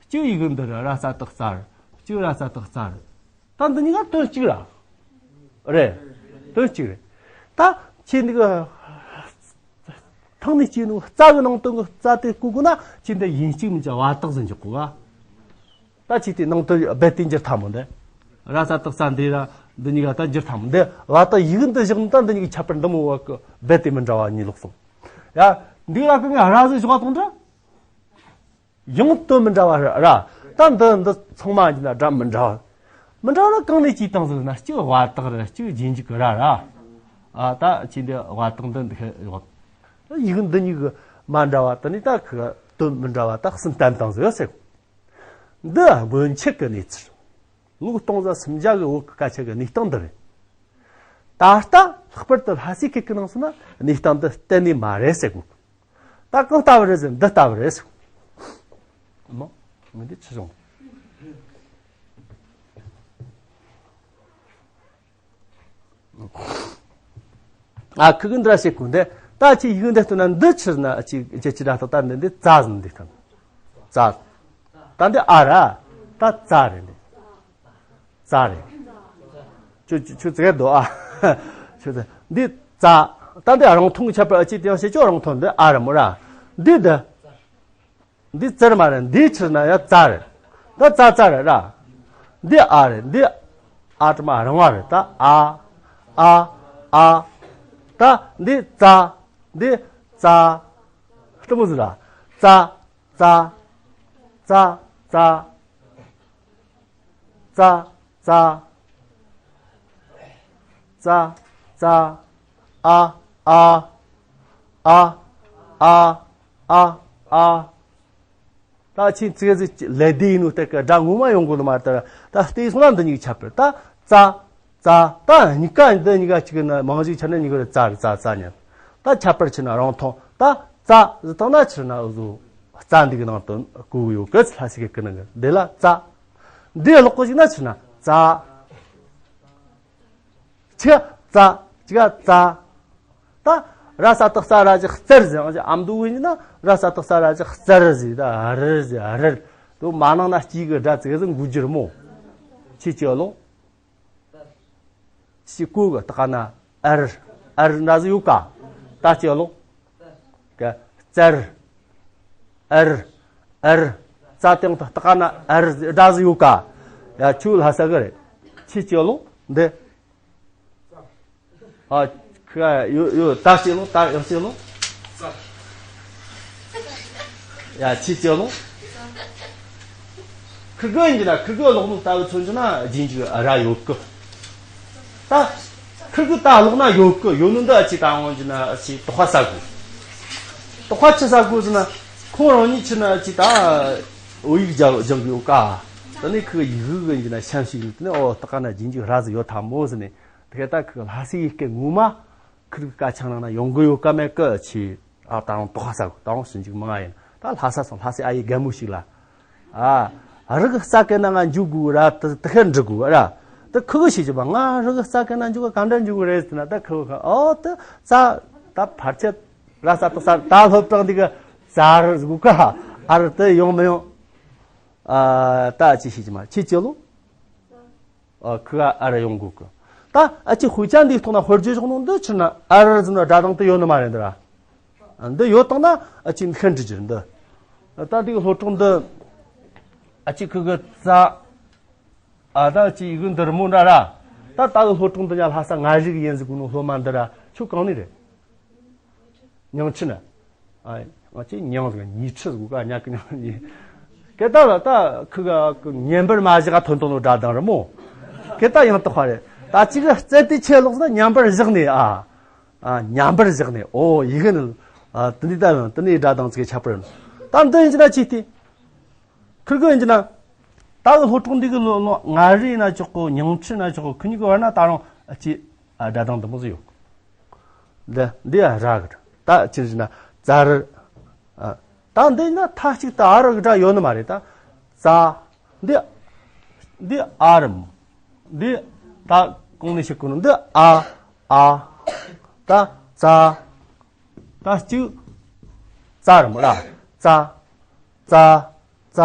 གཅིག་ཡི་གེ་འདི་ར་ར་ས་ཏག་རྩ་ར། གཅིག་ར་ས་ཏག་རྩ་ར། ད་འདི་གཉིས་ཀ་དོན་གཅིག་ར། རེད། དོན་གཅིག་རེད། ད་ཁྱེད་འདི་གི་ཐང་ནས་སྐྱེས་ནོ་རྩ་གི་ནང་དོན་གི་རྩ་དེ་བཀོད་དགོས་ན་ཁྱེད་འདི་ཡིན་གཅིག་མིན་གཅིག་བ་དག་ཟིན་འཇོག་གོ་ག་ད་ཅི་དེ་ནང་དུ་རྦད་དེ་འགྱུར་ཐལ་མོ་འདི། ར་ས་ཏག་ས་འདི་ར་འདི་གཉིས་ཀ་ད་འགྱུར་ཐལ་མོ་འདི། བ་དག་ཡི་གེ་འདི་བཞག་ནི་ད་འདི་གཉིས་ཀྱི་ཁྱད་པར་འདི་མོ་བ་གི་རྦད་དེ་མི་འདྲ་བ་གཉིས་ལོག་སོང་། ཡ། འདི་ར་གི་ངས་ར་ཟིག་བཞག་པ་དང་འདྲ། ཡང་དོན་མི་འདྲ་བ་ར། ད་འདི་འདི་ཚང་མ་འགྱུར་ན་སྒྲ་མི་འདྲ་བ། མི་འདྲ་བ་ན་གང་ནས་ཅིག་བཏང་ཟིག་ན་གཅིག་བ་དག་ར་གཅིག་རྗེས་འཇུག་གི་ར་ར། ཨ་ད་ཅི་འདི་བ་དག་འདི་འདི་ཡོད། ཡི་གེ་འདི་གཉིས་གི་མ་འདྲ་བ་དེ་ནི་ད་གི་དོན་མི་འདྲ་བ་ད་གསུམ་བསྟན་བཏང་ཟིག་ཡོད་ཟེར། འདི་སྔོན་ཆད་ཀྱི་གནས་ཚུལ། ལོ་སྟོང་ཟ་སུམ་བརྒྱ་གི་བོད་ཀྱི་སྐད་ཆ་གི་གནས་སྟངས་འདི་རེད། ད་ལྟ་ལྷག་པར་དུ་ལྷ་སའི་སྐད་ཀྱི་ནང་སོང་ན་གནས་སྟངས་འདི་གཏན་ནས་མ་རེད་ཟེར་གོ། ད་གང་ལྟ་བུ་རེད་ཟེར་འདི་ལྟ་བུ་རེད་ཟེར་གོ། མོ། ངས་འདི་ཆི་བྱུང་། ཨ་ཁུ་གི་འདྲ་ཞིག་གོ་འདི། ད་ཅི་ཡི་གེ་འདི་ལྟོས་ན་འདི་ཕྱིར་ན་ཅི་ཅི་ཅི་འདྲ་ཐོག་ད་འདི་འདི་ཙ་ཟིན་འདི་ཐང་། ཙ། ད་འདི་ཨ་ར། ད་ཙ་རེད་འདི། ཙ་རེད། ཁྱོད་ཁྱོད་ཁྱོད་ཙི་གེ་དོ་ཨ། ཁྱོད་ཙི་འདི་ཙ། ད་འདི་རང་མཐོང་གི་ཁྱད་པར་ཨ་ཅི་དེ་ཡང་བྱེད་ཆོག་རང་མཐོང་འདི་ཨ་ར་མོ་ར། འདི་འདི། འདི་ཙར་མ་རེད། འདི་ཕྱིར་ན་ཡང་ཙ་རེད། ད་ཙ་ཙ་རེད་ར། འདི་ཨ་རེད། འདི་ཨ་དྲི་མ་རང་བ་རེད། ད་ཨ་ཨ་ཨ། ད་འདི་ཙ། འདི་ཙ། སྟོན་མོ་ཟིག་ར། ཙ་ཙ་ཙ་ཙ་ཙ། ཙ། ཙ། ཙ། ཨ། ཨ། ཨ། ཨ། ཨ། ཨ། ད་ཆིན་ཙི་ཟི་ལེ་དེ་ཡིན་ནོ་ཏེ་ཀ་སྒྲ་ངོ་མ་ཡོང་གོ་ནོ་མ་རེད། ད་ལྟའི་སོང་ན་འདི་གཉིས་ཁྱད་པར། ད་ཙ། ཙ། ད་གཉིས་ཀ་འདི་གཉིས་ཀ་གཅིག་ན་མང་ཞིག་ཆ་ན་གཉིས་ཀ་རེད། ཙ་རེད། ཙ་ཙ་ཉན། ད་ཁྱད་པར་ཆི་ན་རང་མཐོང་། ད་ཙ་ཟི་བཏང་ན་ཆི་ན་འུ་ཟོ་རྩ་འདི་གི་ནང་དུ་གོ་གི་ཡོད་གི། ལྷ་སའི་སྐད་ཀྱི་ནང་གི་འདི་ལ་ཙ། འདི་ཀློག་གོ་ཞིག་ན་ཆི་ན་ཙ། ཆི་ཙ། ཆི་ག་ཙ། ད་ར་ས་བཏགས་ས་ར་ཅི་རྩར་ཟེར། ཨ་མདོ་བོ་ཡིན་ན་ར་ས་བཏགས་ས་ར་ཅི་རྩར་ཟེར། ད་རར་ཟེར། རར། དོ་མ་ནང་ན་སྐྱིད་གི་སྒྲ་ཙིག་ཟིག་འགུལ་རྒྱུ་རེད་མོ། ཆི་ཅི་ལོ། ཤི་ཀུ་གི་ཏི་ཀ་ན་ཨར། ཨར་འདྲ་ཟིག་ཡོད་ཀ། ད་ཅི་ལོ། ག་རྩར། ཨར། ཨར། ཙ་སྟེང་དུ་ཏི་ཀ་ན་ཨར་འདྲ་ཟིག་ཡོད་ཀ། ཡ་ཁྱོད་ལྷ་ས་གི་རེད། ཆི་ཅི་ལོ་འདི། ཨ། ཁ་ཡོ་ཡོ་ད་ཅི་ལོ། ད་ཡོ་ཅི་ལོ། ཡ་ཆི་ཅི་ལོ། ཁིར་གི་ཡིན་གྱི་ན་ཁིར་གི་ཀློག་ནོ་ལྟ་བུ་མཚོན་གྱི་ན་རྗེས་འཇུག་ར་ཡོད་གི། ད་ཁིར་གི་ད་ཀློག་ན་ཡོད་གི། ཡོད་ནོ་འདི་ཨ་ཅི་ད་འོང་གྱི་ན་ཨ་ཅི་དོགས་པ་ཟ་དགོས། དོགས་པ་ཆི་ཟ་དགོས་ཟེར་ན། ཁོང་རང་ཉིད་ཆི་ན་ཨ་ཅི་ད་བོད་ཡིག་སྦྱང་སྦྱང་གི་ཡོད་ཀ། དེ་ནས་ཁི་གི་ཡིག་གི་ཡིན་གྱི་ན་ཤམ་ཞིག་ཡིན། དེ་ནས་ཨོ་ཏི་ཀ་ན་རྗེས་འཇུག་ར་ཟིག་ཡོད་ཐལ་མོ་ཟེར་ནས། དེ་ག་ད་ཁི་གི་ལྷ་སའི་ཡི་གེ་ངོ་མ་ཁིར་གི་སྐད་ཆ་ནང་ན་ཡོང་གི་ཡོད་ཀ་མེད་ཀི་ཆི། ཨ་ད་རུང་དོགས་པ་ཟ་དགོས། ད་རུང་ཞིབ་འཇུག་མང་ང་ཡིན། ད་ལྷ་ས་སོང་། ལྷ་སའི་ཨ་ཡེ་རྒན་མོ་ཞིག་ལ། ཨ། རི་གི་རྩ་སྐེ་ན་ང་འཇུག་དགོས་ར། དེ་དེ་ཁར་འགྲོ་དགོས་ར། དེ་ཁི་གི་ཤེས་ཀྱི་པ། ང་རི་གི་རྩ་སྐེ་ན་འཇུག་ག་ག་འདྲ་འཇུག་གི་རེད་ཟེར་ན། ད་ཁི་གི་ཨོ་དེ་ཙ། ད་ཕར་ཆེར་ར་ས་དོ་ས་ད་ལྷོད་པྲང་འདི་གི་ཙ་རི་ཟེར་གོ་ཀ། ཨ་རི་དེ་ཡོང་མི་ཡོང་། ཨ་ད་ཅི་ཤེས་ཀྱི་མ། ཆི་ཅི་ལོ། ཨ་ཁི་ག་ཨ་ར་ཡོང་དགོས་གི། ད་ཨ་ཅི་དཔེ་ཆ་འདིའི་ཐོག་ན་དཔེར་བརྗོད་བཞག་ནོ་འདི་ཕྱིར་ན་ཨ་ར་ཟེར་ན་སྒྲ་གདངས་དེ་ཡོད་ནི་མ་རེད་འདི་ར། འདི་ཡོད་དང་ན་ཨ་ཅི་ཤན་འབྲི་རྒྱུ་འདི། ད་འདི་གི་སློབ་གྲོགས་འདི་ཨ་ཅི་ཁི་གི་ཙ། ཨ་ད་ཅི་ཡི་གི་འདི་རི་མོ་འདྲ་ར། ད་ད་གི་སློབ་གྲོགས་འདི་ཉ་ལྷ་ས་ང་རིག་ཡིན་ཟེར་གོ་ནོ་སློབ་མ་འདི་ར། ཁྱོད་གང་ནས་རེད། ཉང་ཆི་ན། ཨ་ང་ཅི་ཉང་ཟེར་ཉི་ཁྲི་ཟེར་ག་ཉག་གི་ཉང་ཉི། སྐད་བཏགས་ལ་ད་ཁི་ག་ཉན་པར་མ་བཞག་ག་ཐོན་ཐོན་ལོ་སྒྲ་གདངས་རེད་མོ། སྐད་བཏགས་ཡང་དག་པ་རེད། ད་ཅི་གི་རྩལ་དེ་ཆེ་ལོག་ཟེར་ན་ཉན་པར་བཞག་ནས། ཨ་ཨ་ཉན་པར་བཞག་ནས། ཨོ་ཡི་གེ་ནི། ཨ་དེ་ནས་ད་ཡང་དེ་ནས་སྒྲ་གདངས་ཚིག་ཁྱད་པར་ཡོད། ད་འདི་ཡིན་གྱི་ན་ཅི་སྟེ། ཁིར་གི་ཡིན་གྱི་ན། ད་གི་སློབ་གྲོགས་འདི་གི་ལོ་ལོ་ང་རི་ཡིན་ན་ཆོག་གོ། ཉང་ཆི་ན་ཆོག་གོ། ཁི་གཉིས་གི་བར་ན་ད་རུང་ཨ་ཅི་ཨ་སྒྲ་གདངས་འདི་མོ་ཟིག་ཡོད། འདི་འདི་ཨ་ར་གི་ད་ཅི་ཟེར་ན་ཙ་རི། ཨ་ད་འདི་ན་མཐའ་གཅིག་ཏུ་ཨ་ར་གི་སྒྲ་ཡོད་ནི་མ་རེད་ད། ཙ། འདི་འདི་ཨ་རམ། འདི་ད་གོང་ནས་ཤིག་གོ་ནི་འདི་ཨ་ཨ། ད་ཙ། ད་གཅིག་ཙ་རམ་ར། ཙ་ཙ་ཙ་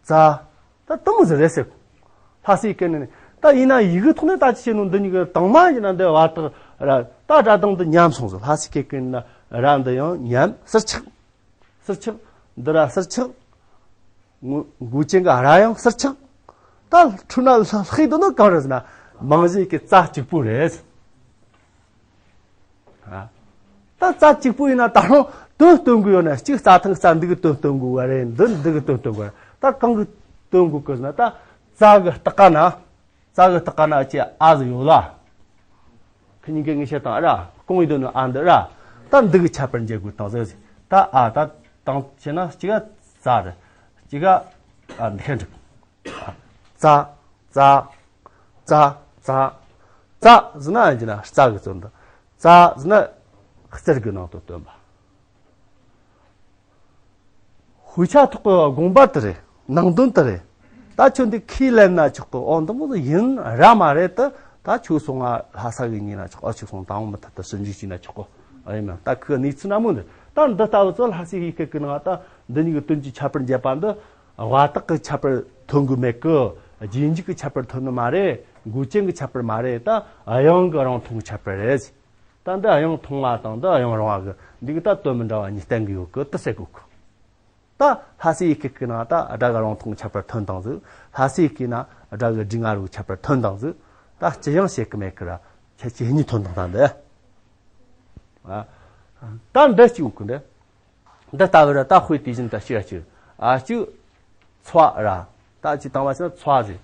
ཙ། ད་དུ་མོ་ཟེར་རེད་ཟེར། ལྷ་སའི་སྐད་ནས་ནི། ད་ཡིན་ན་ཡི་གེ་ཐོག་ནས་ད་ཅི་བྱས་ནོ་འདི་གཉིས་ཀྱི་དང་མ་ཡིན་ན་འདི་བ་དག་ར། ད་སྒྲ་གདངས་འདི་ཉམས་སོང་ཟེར། ལྷ་སའི་སྐད་ཀྱི་ན་ར་འདི་ཡང་ཉམས་ཟུར་ཆག་ཟུར་ཆག་འདི་ར་ཟུར་ཆག་ངུ་ངུ་ཅན་གྱི་ར་ཡང་ཟུར་ཆག་ད་འཕྲུལ་ན་ལྷག་ལྷག་འདུག་ནོ་གང་རེད་ཟེར་ན། མང་ཟེར་གྱི་ཙ་གཅིག་པུ་རེད། ཨ། ད་ཙ་གཅིག་པུ་ཡིན་ན་ད་རུང་དོན་སྟོན་དགོས་ཡོད་ན། གཅིག་རྩ་ཐང་རྩ་འདི་གི་དོན་སྟོན་དགོས་པ་རེད། འདི་འདི་གི་དོན་སྟོན་དགོས་རེད། ད་གང་གི་སྟོན་དགོས་གི་ཟེར་ན། ད་ཙ་གི་སྟག་ཀ་ན། ཙ་གི་སྟག་ཀ་ན་ཅི་ཨ་ཟིག་ཡོད་ལ། ཁི་གཉིས་ཀའི་ངེས་ཤེས་དང་ཨ་ར་སྐོང་བའི་དོན་ནི་ཨ་འདི་ར། ད་འདི་གི་ཁྱད་པར་འབྱེད་དགོས་དང་ཟེར། ད་ཨ་ད་དང་བྱས་ན་གཅིག་ག་ཙ་རེད། གཅིག་ག་ཨ་འདི་ཁ་འགྲིག་ཙ། ཙ། ཙ། ཙ། ཙ་ཟེར་ན་ཡིན་གྱི་ན་རྩ་གི་རྩོད་འདི། ཙ་ཟེར་ན་རྩར་གི་ནང་དུ་སྟོན་པ། དཔེ་ཆ་ཐོག་གི་དགོངས་པ་དེ་རེད། ནང་དོན་དེ་རེད། ད་ཁྱོད་འདི་ཁས་ལེན་ན་ཆོག་གི། ཨོ་འདི་མོ་ཟིག་ཡིན་ར་མ་རེད་དེ། ད་ཁྱོད་སོང་ང་ལྷ་ས་གི་ཉིན་ན་ཆོག་ཨ་ཁྱོད་སོང་དང་མི་ཐད་དུ་ཞིབ་འཇུག་བྱས་ན་ཆོག་གི། ཨ་ཡིན་ན་ད་ཁོའི་གནས་ཚུལ་འདྲ་མོ་འདི། ད་འདི་ལྟ་བུ་ཚོ་ལྷ་སའི་ཡི་གེ་གི་ནང་ད་འདི་གཉིས་ཀྱི་དོན་གྱི་ཁྱད་པར་འབྱེད་པ་འདི། བ་དག་གི་ཁྱད་པར་ཐོན་གི་མེད་གི། རྗེས་འཇུག་གི་ཁྱད་པར་ཐོན་ནི་མ་རེད། མགོ་ཅན་གི་ཁྱད་པར་མ་རེད། ད་དབྱངས་གི་རང་མཐོང་གི་ཁྱད་པར་རེད། ད་འདི་དབྱངས་མཐོང་བ་དང་འདི་དབྱངས་རིང་བ་གི་འདི་གི་ད་དོན་མི་འདྲ་བ་གཉིས་བསྟན་གི་ཡོད་གི་དེ་ཟེར་གོ་གི། ད་ལྷ་སའི་ཡི་གེ་གི་ནང་ད་སྒྲ་གི་རང་མཐོང་ཁྱད་པར་ཐོན་དང་ཟིག་ལྷ་སའི་ཡི་གེ་ན་སྒྲ་གི་སྒྲ་ང་རུ་ཁྱད་པར་ཐོན་དང་ཟིག་ད་ཅི་ཡང་བཤད་གི་མེད་གི་ར། ཁྱད་ཆོས་གཉིས་ཐོན་དང་ད་འདི། ཨ། ད་འདི་གཅིག་ཡོད་གི་འདི། འདི་ལྟ་བུ་ར། ད་དཔེ་དེ་བཞིན་དུ་གཅིག་ག་གཅིག་ཨ་གཅིག་ཚོ་ར། ད་གཅིག་དང་བ་ཕྱིན་ན་ཚོ་ཟེར།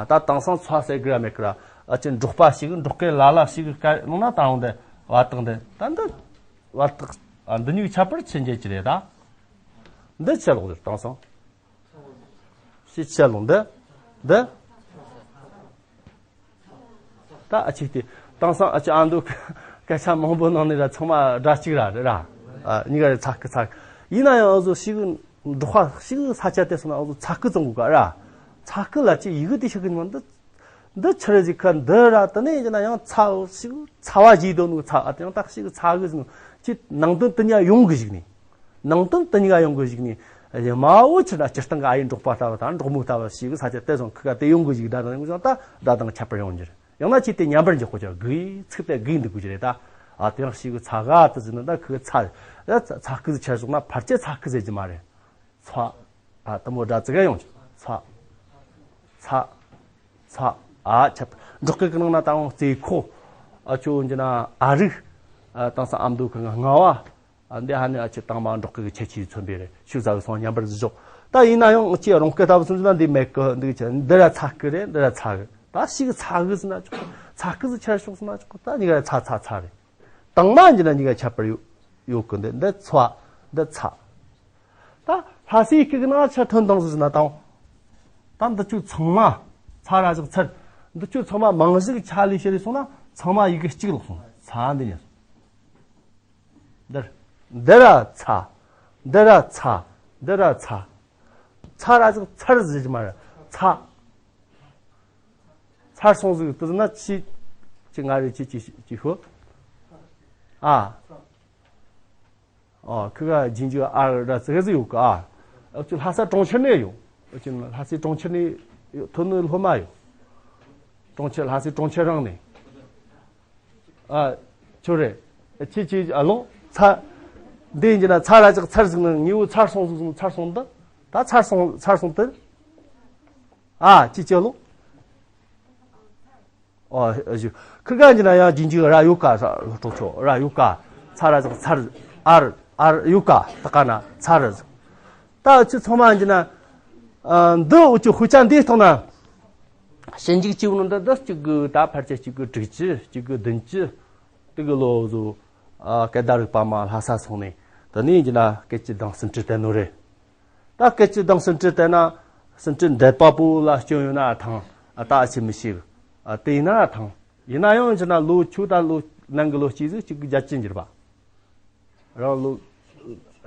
ད་དེང་སང་ཚོ་ཟེར་གི་ར་མེད་གི་ར། ཨ་ཅེ་འབྲོག་པ་ཞིག་འབྲོག་སྐད་ལ་ལ་ཞིག་གི་སྐད་ལུང་ན་ད་འོང་དེ་བ་དག་འདི་ད་འདི་བ་དག་ཨ་འདི་གཉིས་ཁྱད་པར་ཆེ་འགྱེད་ཀྱི་རེད་ད། འདི་ཆད་ལོག་རེད་དེང་སང་། ཞེས་ཆད་ལོག་འདི་འདི། ད་ཨ་ཅིག་དེ་དེང་སང་ཨ་ཅེ་ཨ་མདོ་སྐད་ཆ་མང་པོ་ནང་ནས་ར་ཚང་མ་སྒྲ་གཅིག་ར་རེད་ར། ཨ་གཉིས་ཀ་རེད་ཚ་སྐུ་ཚ་སྐུ། ཡིན་ན་ཡང་ཨ་ཟོ་ཞིག་འབྲོག་པ་ཞིག་ས་ཆ་དེ་སོང་ན་ཨ་ཟོ་ཚ་སྐུ་ཙང་གོ་ག་ར། ཚ་སྐུ་ལ་ཅི་ཡི་གེ་དེ་ཤི་གི་ཉི་མ་འདི་འདི་ཆི་རེད་ཟིག་ཁ་འདི་ར་དེ་ནས་ཡིན་ན་ཡང་ཚ་ཞིག་ཚ་བ་བཞི་དོ་ནུ་ཚ་ཨ་དེ་ཡང་ད་ཞིག་ཚ་གི་ཟིན་ཅི་ནང་དོན་དེ་ཉ་ཡོང་གི་ཞིག་ནི། ནང་དོན་དེ་གཉིས་ཀ་ཡོང་དགོས་ཞིག་ནི། དམའ་བོ་ཆེ་ན་སྤྱིར་བཏང་གི་ཨ་ཡེ་འབྲོག་པ་ལྟ་བུ་དང་འབྲོག་མོ་ལྟ་བུ་ཞིག་གི་ས་ཆ་དེ་སོང་ཁུ་ག་དེ་ཡོང་དགོས་ཞིག་སྒྲ་དང་ཡོང་ཞིང་ད་སྒྲ་དང་ཁྱད་པར་ཡོང་རྒྱུ་རེད། ཡང་ན་ཅི་དེ་ཉམས་པར་འཇོག་གོ་ཅག་གི་ཚིག་དེ་གི་འདུག་དགོས་ཀྱི་རེད་ད། ཨ་དེ་ཡང་ཞིག་གི་ཚ་ག་དེ་ཟེར་ན་ད་ཁུ་ག་ཚ་ཚ་ཁུ་ཟིག་ཆེར་སོང་ན་ཕར་ཆེ་ཚ་ཁུ་ཟེར་གྱི་མ་རེད། ཚ། ཨ་དེ་མོ་སྒྲ་ཙི་ག་ཡོང་ཅིག་ཚ། ཚ། ཚ། ཨ་ཁྱབ་འབྲོག་སྐད་ཀྱི་ནང་ན་ད་རུང་རྩེ་ཁོག་ཨ་ཆོ་འཇི་ན་ཨ་རིག་ཨ་དེང་སང་ཨ་མདོ་ཁུ་ག་ང་བ། ཨ་འདི་ཧ་ནི་ཨ་ཅེ་དང་མ་འབྲོག་སྐད་ཀྱི་ཁྱད་ཆོས་མཚོན་པའི་རེད་ཤུགས་ཟ་གི་སོང་ཉམས་པར་བཞག་ད་ཡིན་ན་ཡང་ཅེ་རོང་སྐད་ལྟ་བུ་སོང་ན་འདི་མེད་གི་འདི་ཆ་འདི་ར་ཚ་གི་རེད་འདི་ར་ཚ་གི་ད་ཞིག་ཚ་གི་ཟེར་ན་ཆོག་ཚ་གི་ཟེར་ཆེར་ཤོག་ཟེར་ན་ཆོག་ད་གཉིས་ཀ་ཚ་ཚ་ཚ་རེད། དང་མ་འཇི་ན་གཉིས་ཀ་ཁྱད་པར་ཡོད་ཡོད་གི་འདི་འདི་ཚ་འདི་ཚ། ད་ལྷ་སའི་སྐད་ཀྱི་ནང་ཆ་ཐོན་དང་ཟེར་ན་དང་། ད་འདི་ཆོ་ཚང་མ་ཚ་ར་བཞག་ཚར། འདི་ཆོ་ཚང་མ་མང་བཞག་ཆ་ལས་ཤེས་རེ་སོང་ན་ཚང་མ་ཡི་གེ་གཅིག་ལོག་སོང་ཚ་འདི་ཉར། འདིར། འདི་ར་ཚ། འདི་ར་ཚ། འདི་ར་ཚ། ཚ་ར་ཟིག་ཚར་ཟིག་མ་ར་ཚ། ཚར་སོང་ཟིག་དུ་ན་ཅི། ཅི་ང་རེ་ཅི་ཅི་ཅི་ཤོ། ཨ། ཨ་ཁི་ག་རྗེས་འཇུག་ཨ་ར་ཙི་ག་ཟིག་ཡོད་ག་ཨ། ཨ་ཅི་ལྷ་ས་གྲོང་ཁྱེར་ནས་ཡོད། ཨ་ཅི་ལྷ་སའི་གྲོང་ཁྱེར་ནས་ཡོད་ཐོན་ནས་སློབ་མ་ཡོད། གྲོང་ཁྱེར་ལྷ་སའི་གྲོང་ཁྱེར་རང་ནས། ཨ། ཁྱོད་རེད། ཁྱེད་ཀྱིས་ཨ་ལོ། ཚ། འདི་ཡིན་གྱི་ན་ཚ་ར་ཅག་ཚར་ཟིག་ནི་ངེའུ་ཚར་སོང་ཟིག་ཟིག་ཚར་སོང་འདི། ད་ཚར་སོང་ཚར་སོང་དེ། ཨ་ཅི་ཅི་ལོ། ཨ་ཞུ། ཁི་ག་ཡིན་གྱི་ན་ཡང་རྗེས་འཇུག་ར་ཡོད་ཀ་ས་གྲོགས་ཆོ་ར་ཡོད་ཀ་ཚ་ར་ཅག་ཚར། ཨར་ཨར་ཡོད་ཀ་ད་ཀ་ན་ཚར་ཟིག་ད་ཨ་ཅི་ཚང་མ་ཡིན་གྱི་ན། ཨ་འདི་འུ་ཅི་དཔེ་ཆ་འདིའི་སྟེང་ན། ཞིབ་འཇུག་བྱས་ནོ་འདི་འདི་གཅིག་གི་ད་ཕལ་ཆེར་གཅིག་གི་དྲུག་ཅུ་གཅིག་གི་བདུན་ཅུ། དེ་གི་ལོ་བཟོ། ཨ་སྐད་བརྡ་རིག་པ་མ་ལྷ་ས་སོང་ནས་དེ་ནས་ཡིན་གྱི་ན་སྐད་ཀྱི་གདངས་ཟིན་བྲིས་བསྟན་ནོ་རེད། ད་སྐད་ཀྱི་གདངས་ཟིན་བྲིས་བསྟན་ན་ཟིན་བྲིས་འདེད་པ་པོ་ལ་སྐྱོན་ཡོད་ན་ཐང་ཨ་ད་ཨ་ཆི་མི་ཤེས་གི་ཨ་དེ་ཡིན་ན་ཐང་ཡིན་ན་ཡང་ཡིན་གྱི་ན་ལོ་ཆུ་ད་ལོ་ནང་གི་ལོ་གཅིག་ཟིག་གཅིག་གི་བརྒྱད་ཅུ་འགྱུར་བ། རང་ལོ།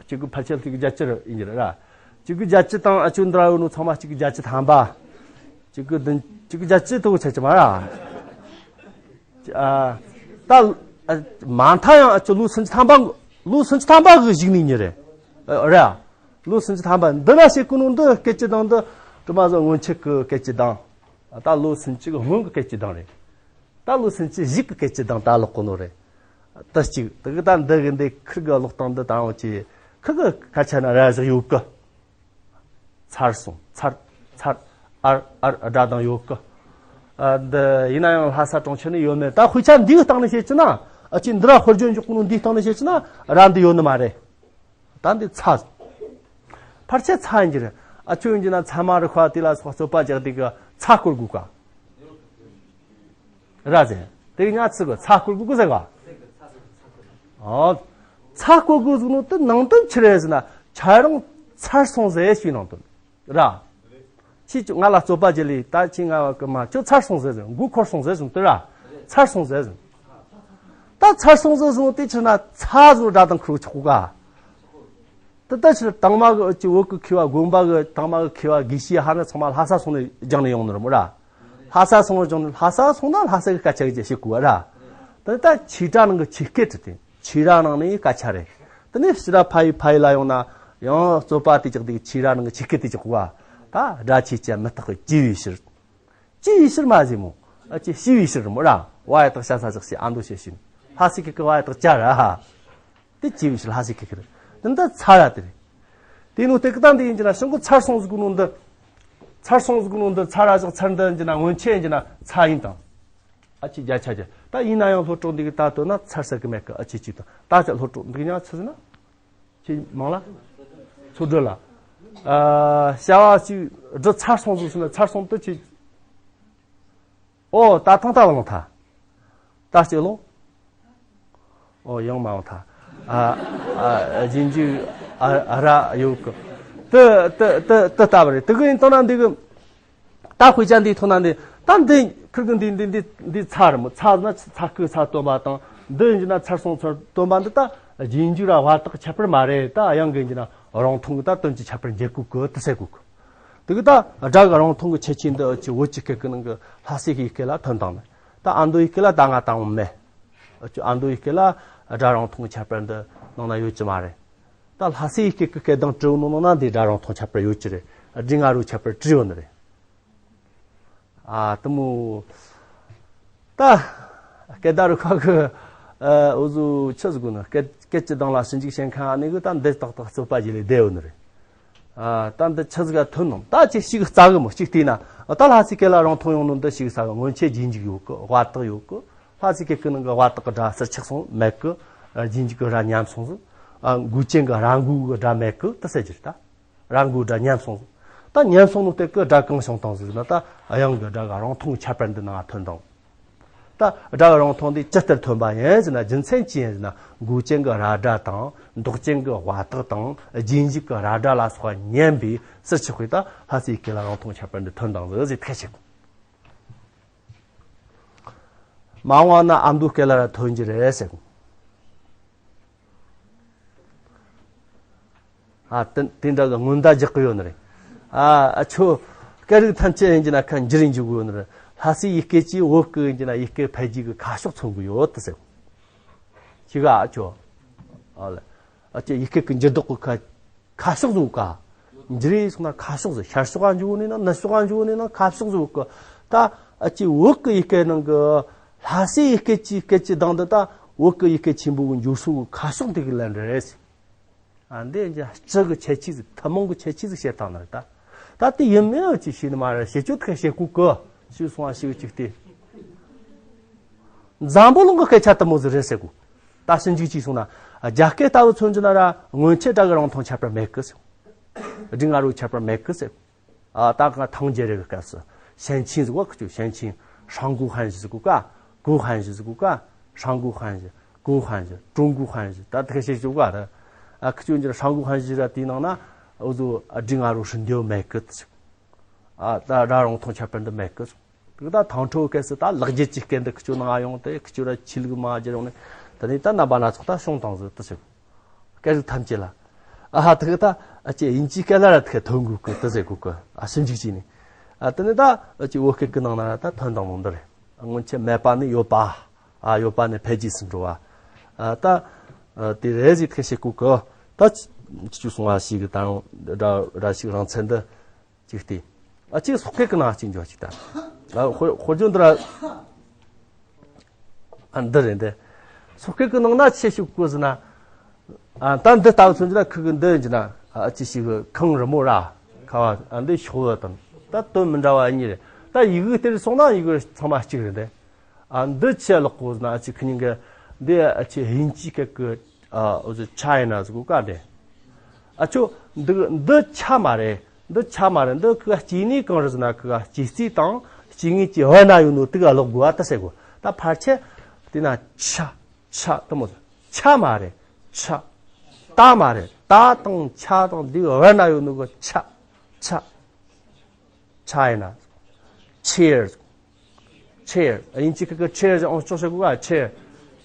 གཅིག་དགུ་ཕལ་ཆེར་གཅིག་དགུ་བརྒྱད་ཅུ་ཡིན་གྱི་རེད་ར། གཅིག་དགུ་བརྒྱད་ཅུ་དང་ཨ་ཅུ་འདྲ་ཡོད་ནོ་ཚང་མ་གཅིག་དགུ་བརྒྱད་ཅུ་ཐམ་པ། གཅིག་དགུ་བདུན་གཅིག་དགུ་བརྒྱད་ཅུ་དུ་ཆ་ཅི་མ་ར། ཨ། ད། ཨ་མ་མཐའ་ཡང་ཨ་ཅུ་ལོ་སུམ་ཅུ་ཐམ་པ། ལོ་སུམ་ཅུ་ཐམ་པ་གི་གཞུག་ནས་ཡིན་རེད། ཨ་ར། ལོ་སུམ་ཅུ་ཐམ་པ་འདི་ན་བཤད་གོ་ནོ་འདི་སྐད་ཀྱི་གདངས་འདི་གྲུབ་མ་བཟང་སྔོན་ཆད་ཀྱི་སྐད་ཀྱི་གདངས། ད་ལོ་སུམ་ཅུ་གི་སྔོན་གྱི་སྐད་ཀྱི་གདངས་རེད། ད་ལོ་སུམ་ཅུ་གཞུག་གི་སྐད་ཀྱི་གདངས་ད་ལོག་གོ་ནོ་རེད། ད་གཅིག་དེ་གི་ད་འདི་གི་འདི་ཁིར་གི་ཀློག་སྟངས་འདི་དང་འོ་ཅི་ཁིར་གི་སྐད་ཆ་ན་ར་ཟིག་ཡོད་གི་ཚར་སོང་ཚར་ཚར་ཨར་ཨར་སྒྲ་གདངས་ཡོད་གི་ཨ་འདི་ཡིན་ན་ཡང་ལྷ་ས་གྲོང་ཁྱེར་ནས་ཡོད་མེད་ད་དཔེ་ཆ་འདིའི་སྟེང་ནས་བཤད་ཅི་ན་ཨ་ཅི་འདི་ར་དཔེར་བརྗོད་འཇོག་གོ་ནོ་འདིའི་སྟེང་ནས་བཤད་ཅི་ན་ར་འདི་ཡོད་ནི་མ་རེད། ད་འདི་ཚ། ཕལ་ཆེར་ཚ་ཡིན་གྱི་རེད། ཨ་ཆོས་ཡིན་གྱི་ན་ཚ་མ་རི་ཁ་དེ་ལ་སོགས་རྩོད་པ་རྒྱག་དེ་གི་ཚ་སྐོར་དགོས་ཀ་ར་ཟེར། དེ་གི་ཉག་ཚི་གི་ཚ་སྐོར་དགོས་ཀི་ཟེར་ག་ཨོ། ཚ་སྐོར་དགོས་ཟེར་ནོ་དེ་ནང་དོན་ཆི་རེད་ཟེར་ན་ཁྱེད་རང་ཚར་སོང་ཟེར་ཞུས་ནང་དོན། ར། ཁྱེད་ཀྱིས་ང་ལ་རྩོད་པ་བྱེད་ལེ་ད་ཁྱེད་ང་བ་ཀི་མ་ཁྱོད་ཚར་སོང་ཟེར་ཟེར་མགོ་འཁོར་སོང་ཟེར་ཟེར་དེ་ར། ཚར་སོང་ཟེར་ཟེར། ད་ཚར་སོང་ཟེར་ཟེར་དེ་ཕྱིར་ན་ཚ་ཟེར་སྒྲ་དང་ཁུར་ཆོག་ག་དེ་ད་ཕྱིར་དང་མ་གི་ཨ་ཅི་བོད་ཀྱི་མཁས་པ་དགོན་པ་གི་དང་མ་གི་མཁས་པ་དགེ་བཤེས་ཧ་ན་ཚང་མ་ལྷ་ས་སོང་ནས་སྦྱངས་ནས་ཡོང་ནི་རེད་མོ་ར། ལྷ་ས་སོང་ནས་སྦྱངས་ནས་ལྷ་ས་སོང་ན་ལྷ་ས་གི་སྐད་ཆ་གི་ཅི་ཤེས་དགོས་ར། དེ་ད་ཆོས་གྲྭ་ནང་གི་ཆོས་སྐད་དེ་ཆོས་ར་ནང་ནས་སྐད་ཆ་རེད། དེ་ནས་ཕྱི་ར་ཕ་ཡུལ་ཕ་ཡུལ་ལ་ཡོང་ན་ཡང་རྩོད་པ་དེ་ཅག་དེ་ཆོས་ར་ནང་གི་ཆོས་སྐད་དེ་ཅག་གོ་བ། ད་སྒྲ་ཆོས་ཅན་མི་རྟག་གི་སྐྱེས་བུའི་ཕྱིར། སྐྱེས་བུའི་ཕྱིར་མ་ཟེར་མོ། ཨ་ཅེ་སྐྱེས་བུའི་ཕྱིར་མོ་ར། བ་ཡ་དག་ཤ་ས་ཞག་ཤི་ཨ་མདོ་ཤེས་ཤིན། ལྷ་སའི་སྐད་ཀྱི་བ་ཡ་དག་ཅ་ར་ཧ། དེ་སྐྱེས་བུའི་ཕྱིར་ལྷ་སའི་སྐད་ཀྱི་རེད། དེ་འདི་ཚ་ར་དེ་རེད། དེ་ནོ་དེ་ཀི་ད་འདི་ཡིན་གྱི་ན་ཤིང་གི་ཚར་སོང་ཟིག་གི་ནོ་འདི། ཚར་སོང་ཟིག་གི་ནོ་འདི་ཚ་ར་ཞག་ཚར་འདི་ཡིན་གྱི་ན་སྔོན་ཆད་ཡིན་གྱི་ན་ཚ་ཡིན་དང་། ཨ་ཅེ་བརྒྱ་ཆ་བརྒྱ། ད་ཡིན་ན་ཡང་སློབ་གྲོགས་འདི་གི་ད་དོན་ན་ཚར་ས་གི་མེད་གི་ཨ་ཅེ་ཅིག་དང་ད་ཅི་སློབ་གྲོགས་འདི་གི་ཉག་ཚི་ཟིན་ན། ཁྱེད་མང་ལ། ཚུར་སྒྲུབ་ལ། ཨ་བྱ་བ་ཅིག་སྒྲུབ་ཚར་སོང་ཟིག་ཟིན་ན་ཚར་སོང་དུ་ཅིག་ཨོ་ད་ཐང་ད་བ་ལོང་ཐ། ད་སྐྱེ་ལོང་། ཨོ་ཡང་མ་འོང་ཐ། ཨ་ཨ་རྗེས་འཇུག་ཨ་ཨ་ར་ཡོད་གི། དེ་དེ་དེ་དེ་ལྟ་བུ་རེད། དེ་གི་ཡིན་དང་ན་འདི་གི། ད་དཔེ་ཆ་འདིའི་ཐོག་ན་འདི་ད་འདི་ཁིར་གི་འདི་འདི་འདི་འདི་ཚ་རེད་མོ། ཚ་ན་ཚ་ཁུ་ཚ་སྟོན་པ་དང་། འདི་ཡིན་ན་ཚར་སོང་ཚར་སྟོན་པ་འདི་ད་རྗེས་འཇུག་ར་བར་དག་ཁྱད་པར་མ་རེད། ད་དབྱངས་གི་ཡིན་ན་རང་མཐོང་གི་ད་དོན་གྱི་ཁྱད་པར་འབྱེད་དགོས་གི་དེ་ཟེར་དགོས་གི། དེ་གི་ད་སྒྲ་གི་རང་མཐོང་གི་ཁྱད་ཆོས་འདི་ཨ་ཅི་བོད་ཀྱི་སྐད་ཀྱི་ནང་གི་ལྷ་སའི་སྐད་ལ་ཐོན་དང་མེད། ད་ཨ་མདོ་ཡི་སྐད་ལ་ད་ང་དང་མེད། ཨ་ཅི་ཨ་མདོ་ཡི་སྐད་ལ་སྒྲ་རང་མཐོང་གི་ཁྱད་པར་འདི་ནང་ན་ཡོད་ཀྱི་མ་རེད། ད་ལྷ་སའི་སྐད་ཀྱི་སྐད་གདངས་དྲིལ་བུ་ནང་ན་འདི་སྒྲ་རང་མཐོང་ཁྱད་པར་ཡོད་ཀྱི་རེད། སྒྲ་ང་རོ་ཁྱད་པར་བྲིས་ཡོད་ནི་རེད། ཨ་དེ་མོ། ད་སྐད་བརྡ་རུ་ཁག་གི་ཨ་འུ་ཟོ་ཆི་ཟིག་གོ་ན་སྐད་སྐད་ཀྱི་གདངས་ལ་ཞིབ་འཇུག་བྱེད་མཁན་ཨ་ནི་གི་ད་འདི་ཏག་ཏག་རྩོད་པ་བྱེད་ལས་བསྡད་ཡོད་ནི་རེད། ཨ་ད་འདི་ཆི་ཟིག་ག་ཐོན་ནམ། ད་ཅིག་ཞིག་རྩ་གི་མོ་ཅིག་བལྟས་ན། ཨ་ད་ལྷ་སའི་སྐད་ལ་རང་མཐོང་ཡོང་ནོ་འདི་ཞིག་ས་གི། སྔོན་ཆད་རྗེས་འཇུག་ཡོད་གི། བར་དག་ཡོད་གི། ལྷ་སའི་སྐད་ཀྱི་ནང་གི་བར་དག་གི་སྒྲ་ཟུར་ཆག་སོང་མེད་གི། རྗེས་འཇུག་གི་སྒྲ་ཉམས་སོང་ཟིག། ཨ་མགོ་ཅན་གི་ར་མགོ་གི་སྒྲ་མེད་གི་དེ་ཟེར་རྒྱུ་རེད་ད། ར་མགོའི་སྒྲ་ཉམས་སོང་ཟིག། ད་ཉམས་སོང་ནོ་སྟེ་གི་སྒྲ་གང་བྱུང་དང་ཟིག་ན། ད་དབྱངས་གི་སྒྲ་གི་རང་མཐོང་ཁྱད་པར་འདི་ནང་ཐོན་དང་། ད་སྒྲ་གི་རང་མཐོང་འདི་ཇི་ལྟར་ཐོན་པ་ཡིན་ཟེར་ན། རྒྱུ་མཚན་ཅི་ཡིན་ཟེར་ན། མགོ་ཅན་གི་ར་སྒྲ་དང་། འདོགས་ཅན་གི་བ་དག་དང་། རྗེས་འཇུག་གི་ར་སྒྲ་ལ་སོགས་པ་ཉམས་པའི་ཟུར་ཆག་གིས་ད་ལྷ་སའི་སྐད་ལ་རང་མཐོང་ཁྱད་པར་འདི་ཐོན་དང་ཟིག་ཟེར་ཐག་ཆོད། མ་འོངས་ན་ཨ་མདོའི་སྐད་ལ་ར་ཐོན་རྒྱུ་རེད་ཟེར། ཨ་དེ་དེ་འདྲ་གི་སྔོན་བརྡ་རྒྱག་གི་ཡོད་ནི་རེད། ཨ་ཨ་ཁྱོད་སྐད་རིགས་ཐམས་ཅད་ཡིན་གྱི་ན་ཁ་འགྱུར་འགྱུར་གི་ཡོད་ནི་རེད། ལྷ་སའི་ཡུལ་སྐད་ཀྱིས་བོད་སྐད་ཡིན་གྱི་ན་ཡུལ་སྐད་འཕེལ་རྒྱས་ཀྱི་ཁ་ཕྱོགས་མཚོན་གི་ཡོད་དེ་ཟེར། ཁྱི་ག་ཨ་ཁྱོད། ཨ་ལ། ཨ་ཁྱོད་ཡུལ་སྐད་ཀྱི་འགྱུར་ལྡོག་གི་ཁ་ཁ་ཕྱོགས་ཟིག་ག། འགྱུར་ཡས་སོང་ན་ཁ་ཕྱོགས་ཟིག། ཤར་ཕྱོགས་ག་འགྱུར་ནི་ན་ནུབ་ཕྱོགས་ག་འགྱུར་ནི་ན་ཁ་ཕྱོགས་ཟིག་གི། ད་ཨ་ཁྱོད་བོད་ཀྱི་ཡུལ་སྐད་ནང་གི་ལྷ་སའི་ཡུལ་སྐད་ཀྱི་སྐད་ཀྱི་གདངས་འདི་ད་བོད་ཀྱི་ཡུལ་སྐད་ཆེན་པོ་གི་འགྱུར་སོ་གི་ཁ་ཕྱོགས་འདི་གི་ལན་རེད། ཨ་འདི་ཡང་སྤྱི་གི་ཁྱད་ཆོས་ཟིག། ཐུན་མོང་གི་ཁྱད་ཆོས་ཟིག་བཤད་སྟངས་ནི་རེད་ད། ད་དེ་ཡིན་མིན་ཅིག་ཤེས་ནི་མ་རེད། བཤད་རྒྱུ་དེ་ག་བཤད་དགོས་གི། ཞུས་སོང་བ་ཞིག་ཅིག་སྟེ། འཛམ་བུ་གླིང་གི་སྐད་ཆ་དེ་མོ་ཟིག་རེད་ཟེར་གོ། ད་ཞིབ་འཇུག་བྱས་སོང་ན། རྒྱ་སྐད་ལྟ་བུ་མཚོན་རྒྱུ་ན་ར་སྔོན་ཆད་སྒྲ་གི་རང་མཐོང་ཁྱད་པར་མེད་གི་ཟེར། སྒྲ་ང་རོ་ཁྱད་པར་མེད་གི་ཟེར། ཨ་ད་ག་ཐང་རྒྱལ་རབས་ཀྱི་སྐབས་སུ་ཞན་ཆིང་ཟེར་བ། ཁི་ཆོ་ཞན་ཆིང་ཧྲང་གུ་ཧན་ཞི་ཟེར་གོ་ག། གུ་ཧན་ཞི་ཟེར་གོ་ག། ཧྲང་གུ་ཧན་ཞི། གུ་ཧན་ཞི། ཀྲུང་གུ་ཧན་ཞི། ད་དེ་ཤེས་ཆོག་ག་རེད། ཨ་ཁི་ཆོ་འདིར་ཧྲང་གུ་ཧན་ཞི་ར་དེའི་ནང་ན་འུ་ཚོ་སྒྲ་ང་རོ་ཧྲིན་འདེའུ་མེད་གི་ཟེར། ཨ་ད་སྒྲ་རང་མཐོང་ཁྱད་པར་འདི་མེད་གི་ཟེར། དེ་ད་ཐང་ཁྲོ་སྐབས་སུ་ད་ལེགས་བརྒྱད་ཀྱི་སྐད་འདི་ཁི་ཆོ་ནང་ཡོང་སྟེ། ཁི་ཆོ་ར་ཆོས་ལུགས་མ་བརྒྱུད་ཡོང་ནས། དེ་ནས་ད་རྣམ་པ་སྣ་ཚོགས་ད་བྱུང་བཏང་ཟིག་དེ་ཟེར། སྐད་རིགས་ཐམས་ཅད་ལ། ཨ་ཧ་དེ་གི་ད་ཨ་ཅེ་དབྱིན་ཇིའི་སྐད་ལ་ར་དེ་ག་ཐོན་དགོས་གི་དེ་ཟེར་གོ་གི། ཨ་ཞིབ་འཇུག་བྱས་ནས། ཨ་དེ་ནས་ད་ཨ་ཅེ་བོད་སྐད་ཀྱི་ནང་ན་ར་ད་ཐོན་བཏང་ནོ་འདི་རེད། སྔོན་ཆད་མེད་པ་ནས་ཡོད་པ། ཨ་ཡོད་པ་ནས་འཕེལ་རྒྱས་སུ་འགྲོ་བ། ཨ་ད་ཨ་དེ་རེད་ཟིག་དེ་ག་བཤད་གོ་གི། ད་ཅི་ཅི་སོང་བ་ཞིག་གི་ད་རུང་སྒྲ་སྒྲ་ཞིག་རང་མཚན་འདི། ཅིག་སྟེ། ཨ་ཅིག་སོག་སྐད་ཀྱི་ནང་ཅིག་འཇོག་ཅིག་ད། ཨ་དཔེར་དཔེར་བརྗོད་འདི་ར། ཨ་འདི་རེད་འདི། སོག་སྐད་ཀྱི་ནང་ན་ཆེ་ཤོས་གོ་ཟེར་ན། ཨ་ད་འདི་ལྟ་བུ་མཚོན་རྒྱུ་ན་ཁུ་གི་འདི་ཡིན་གྱི་ན། ཨ་ཅི་ཞིག་གི་ཁང་རི་མོ་ར། ཁ་བ་ཨ་འདི་ཤོག་བུ་དང་། ད་དོན་མི་འདྲ་བ་གཉིས་རེད། ད་ཡི་གེ་དེར་སོང་ན་ཡི་གེ་ཚང་མ་གཅིག་རེད་འདི། ཨ་འདི་ཆེ་ལོག་གོ་ཟེར་ན། ཨ་ཅི་ཁི་ཉིན་གི་འདི་ཨ་ཅི་དབྱིན་ཇིའི་སྐད་ཀྱི། ཨ་འོ་ཅི་ཆའི་ན་ཟེར་གོ་ག་འདི། ཨ་ཅོ། འདི་འདི་ཆ་མ་རེད། འདི་ཆ་མ་རེད། འདི་ཁི་ག་སྐྱེ་གནས་གང་རེད་ཟེར་ན། ཁི་ག་སྐྱེ་རྩིས་དང་སྐྱེ་དངོས་ཀྱི་བར་ན་ཡོད་ནོ་དེ་ག་ཀློག་དགོས་པ་དེ་ཟེར་གོ། ད་ཕལ་ཆེར་དེ་ན་ཆ་ཆ་དེ་མོ་ཟེར། ཆ་མ་རེད། ཆ། ད་མ་རེད། ད་དང་ཆ་དང་དེ་ག་བར་ན་ཡོད་ནོ་གི་ཆ་ཆ། ཆ་ཡིན་ན། ཆེར། ཆེར། དབྱིན་ཇི་སྐད་ཀྱི་ཆེར་ཟེར་ཨང་ཅོག་བྱེད་དགོས་ག། ཆེར།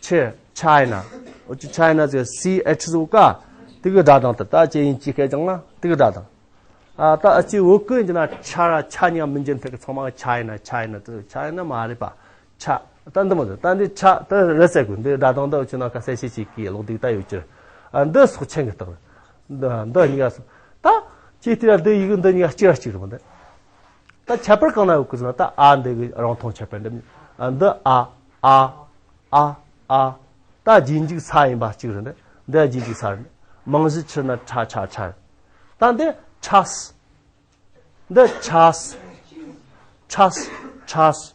ཆེར། ཆའི་ན། འོ་ཅི་ཆའི་ན་ཟེར་སི་ཨེཆ་ཟེར་ག། དེ་གི་སྒྲ་གདངས་དེ། ད་ཅི་དབྱིན་ཇི་སྐད་ཀྱང་ན་དེ་གི་སྒྲ་གདངས། ཨ་ད་ཨ་ཅི་བོད་སྐད་ཡིན་གྱི་ན་ཆ་ར་ཆ་གཉིས་མི་འགྱུར་མཐའ་གི་ཚང་མ་ཆའི་ན། ཆའི་ན་དེ་ཆའི་ན་མ་རེད་པ། ཆ། ད་འདི་མོ་ཟེར། ད་འདི་ཆ་དེ་རེད་ཟེར་གོ། འདི་སྒྲ་གདངས་འདི་འུ་ཅི་ན་ཁ་གསལ་བཤད་ཅིག་གི་ལོག་སྡིག་ད་ཡོད་ཀྱི། ཨ་འདི་སོག་ཆེན་གི་རྟགས་རེད། འདི་འདི་གཉིས་ཀ་སོག་ད་ཅི་དེ་ར་འདི་ཡི་གེ་འདི་གཉིས་ཀ་གཅིག་ར་གཅིག་རེད་མོ་འདི། ད་ཁྱད་པར་གང་ན་ཡོད་གི་ཟེར་ན། ད་ཨ་འདི་གི་རང་མཐོང་ཁྱད་པར་འདི། ཨ་འདི་ཨ་ཨ་ཨ་ཨ། ད་རྗེས་འཇུག་ས་ཡིན་པ་གཅིག་རེད་འདི། འདི་རྗེས་འཇུག་ས་རེད། མིང་གཞི་ཕྱིར་ན་ཁྲ་ཆ་ཆ་རེད། ད་འདི་ཁྲ་སི། འདི་ཁྲ་སི། ཁྲ་སི། ཁྲ་སི།